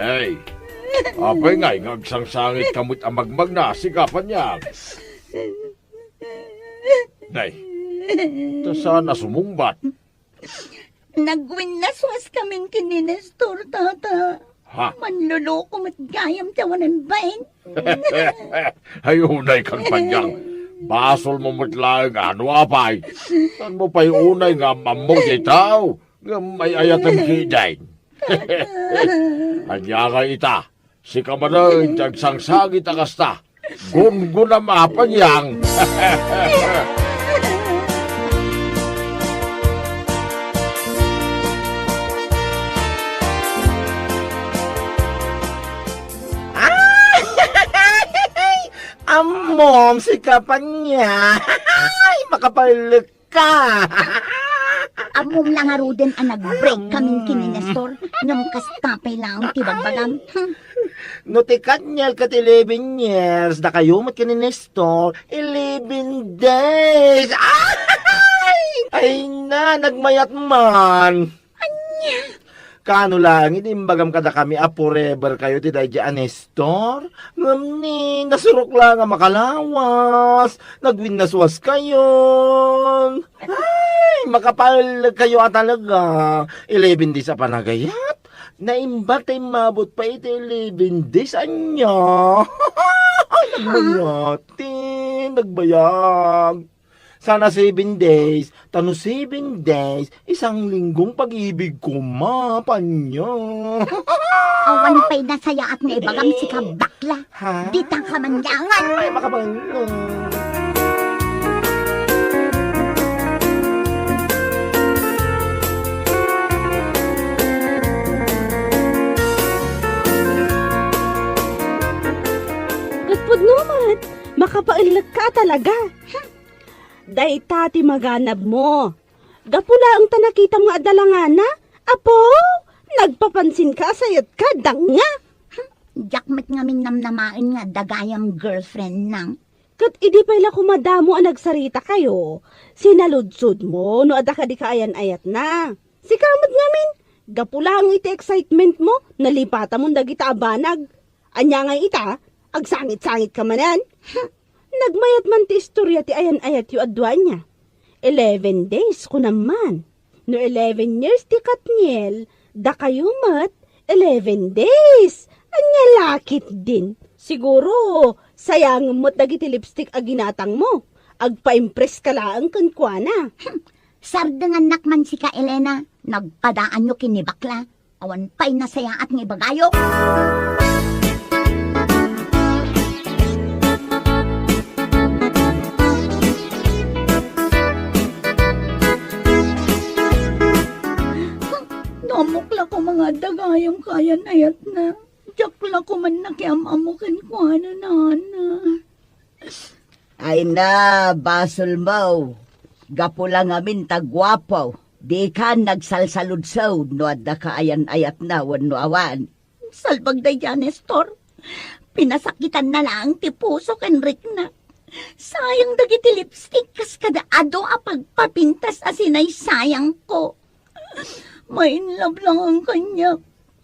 Nay, apay ngay nga agsangsangitka met a magmagna, sika, Panyang? Nay, ta saan a sumungbat? Nagwinnaswas kamin ken ni Nestor, Tata. Ha? Manloloko met gayam ti awanan bain. Ay, unay kang Panyang. Basolmo met laeng, ano apay? Saanmo pay unay nga am-ammo diay tao nga ay-ayatem ketdin? Ania nga ita? Sika manen ti agsangsangit a kasta. Gunggonam a, Panyang. Ammom, sika, Panyang. Makapalek ka. Ammom la ngaruden a nag-break kamin ken ni Nestor, ngem kasta pay laeng ti bagbagam. Hmm. No ti Katniel ket eleven years, dakayo met ken ni Nestor, eleven days. Ay! Ay na, nagmayat man. Ania? Kaano laeng idi imbagam kadakami a forever kayo ti daydi a Nestor? Ngem ni, nasurok laeng a makalawas, nagwinnaswas kayon. Ay, makapalek kayo a talaga. Eleven days a panagayat? Naimbag ta immabot pay iti eleven days, ania? Nagmayat, ti, nagbayag. Sana seven days, ta no seven days, isang linggong pag-ibig koma, Panyang. Awan pay nasayaat nga ibagam, sika, bakla. Ha? Dita ka man laeng. Ay, makabalo. Ket pudno met, makapaellek ka talaga. Dayta ti maganabmo. Gapu laeng ta nakitam nga adda langana? Apo, nagpapansinka a sayatka, danga. Diak met ngamin namnamaen nga adda gayam girlfriend na. Ket idi pay la koma damo a nagsaritakayo, sinaludsodmo no adda kadi kaayan-ayatna. Sika met ngamin, gapu laeng iti excitementmo, nalipatamon dagita a banag. Ania ngay ita? Agsangit-sangit ka manen? Nagmayat man ti istoria ti ayan-ayatyo a dua ania. Eleven days, kunam man. No eleven years ti Katniel, dakayo met, eleven days. Ania la ketdin? Siguro, sayangem met dagiti lipstick a ginatangmo. Agpa-impress ka laeng kenkuana. Sardengannak man sika, Elena. Nagpadaanyo ken ni bakla. Awan pay nasayaat nga ibagayo. No ammok la koma nga adda gayam kaayan-ayatna, diak la koma nakiam-ammo kenkuana, nana. Ay na, basolmo. Gapu la ngamin ta guapo, dika nagsalsaludsod no adda kaayan-ayatna wenno awan. Salbag daydiay, Nestor. Pinasakitanna laeng ti puso ken riknak. Sayang dagiti lipstick kas kada adu a pagpapintas a sinaysayangko. Ma-in love lang ang kanya.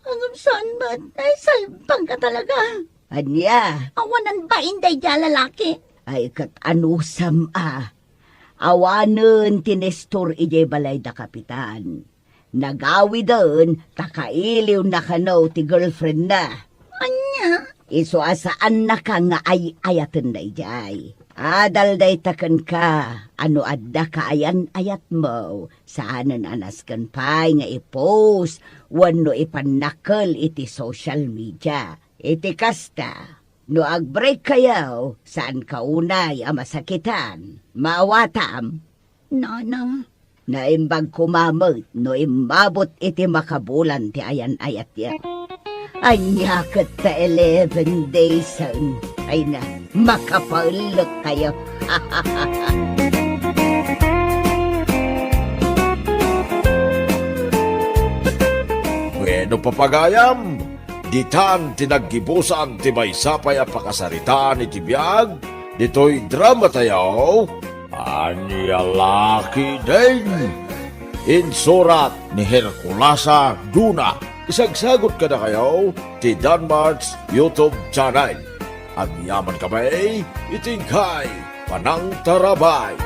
Ngem saan met, ay, salbag ka talaga. Ania? Awanan bain daydiay a lalaki. Ay, ket anusam a. Awanen ti Nestor idiay balay da Kapitan. Nagawiden ta kailiwna kano ti girlfriendna. Ania? Isu a saannaka nga ay-ayaten daydiay. Adal dayta kenka, a no adda kaayan-ayatmo, saanen a nasken pay nga i-post wenno ipannakkel iti social media. Iti kasta, no ag-break kayo, saanka unay a masakitan. Maawatam? Nana. Naimbag koma met no immabot iti makabulan ti ayan-ayatyo. Ania ket ta eleven daysen? Ay na, makapaellek kayo. Bueno, papagayam, ditan ti naggibusan ti maysa pay a pakasaritaan iti biag ditoy drama tayo, Ania La Ketdin. Insurat ni Herculasa Duna. Isagsagut kadakayo ti Danmart's YouTube channel. Agyaman kami iti inkay panangtarabay.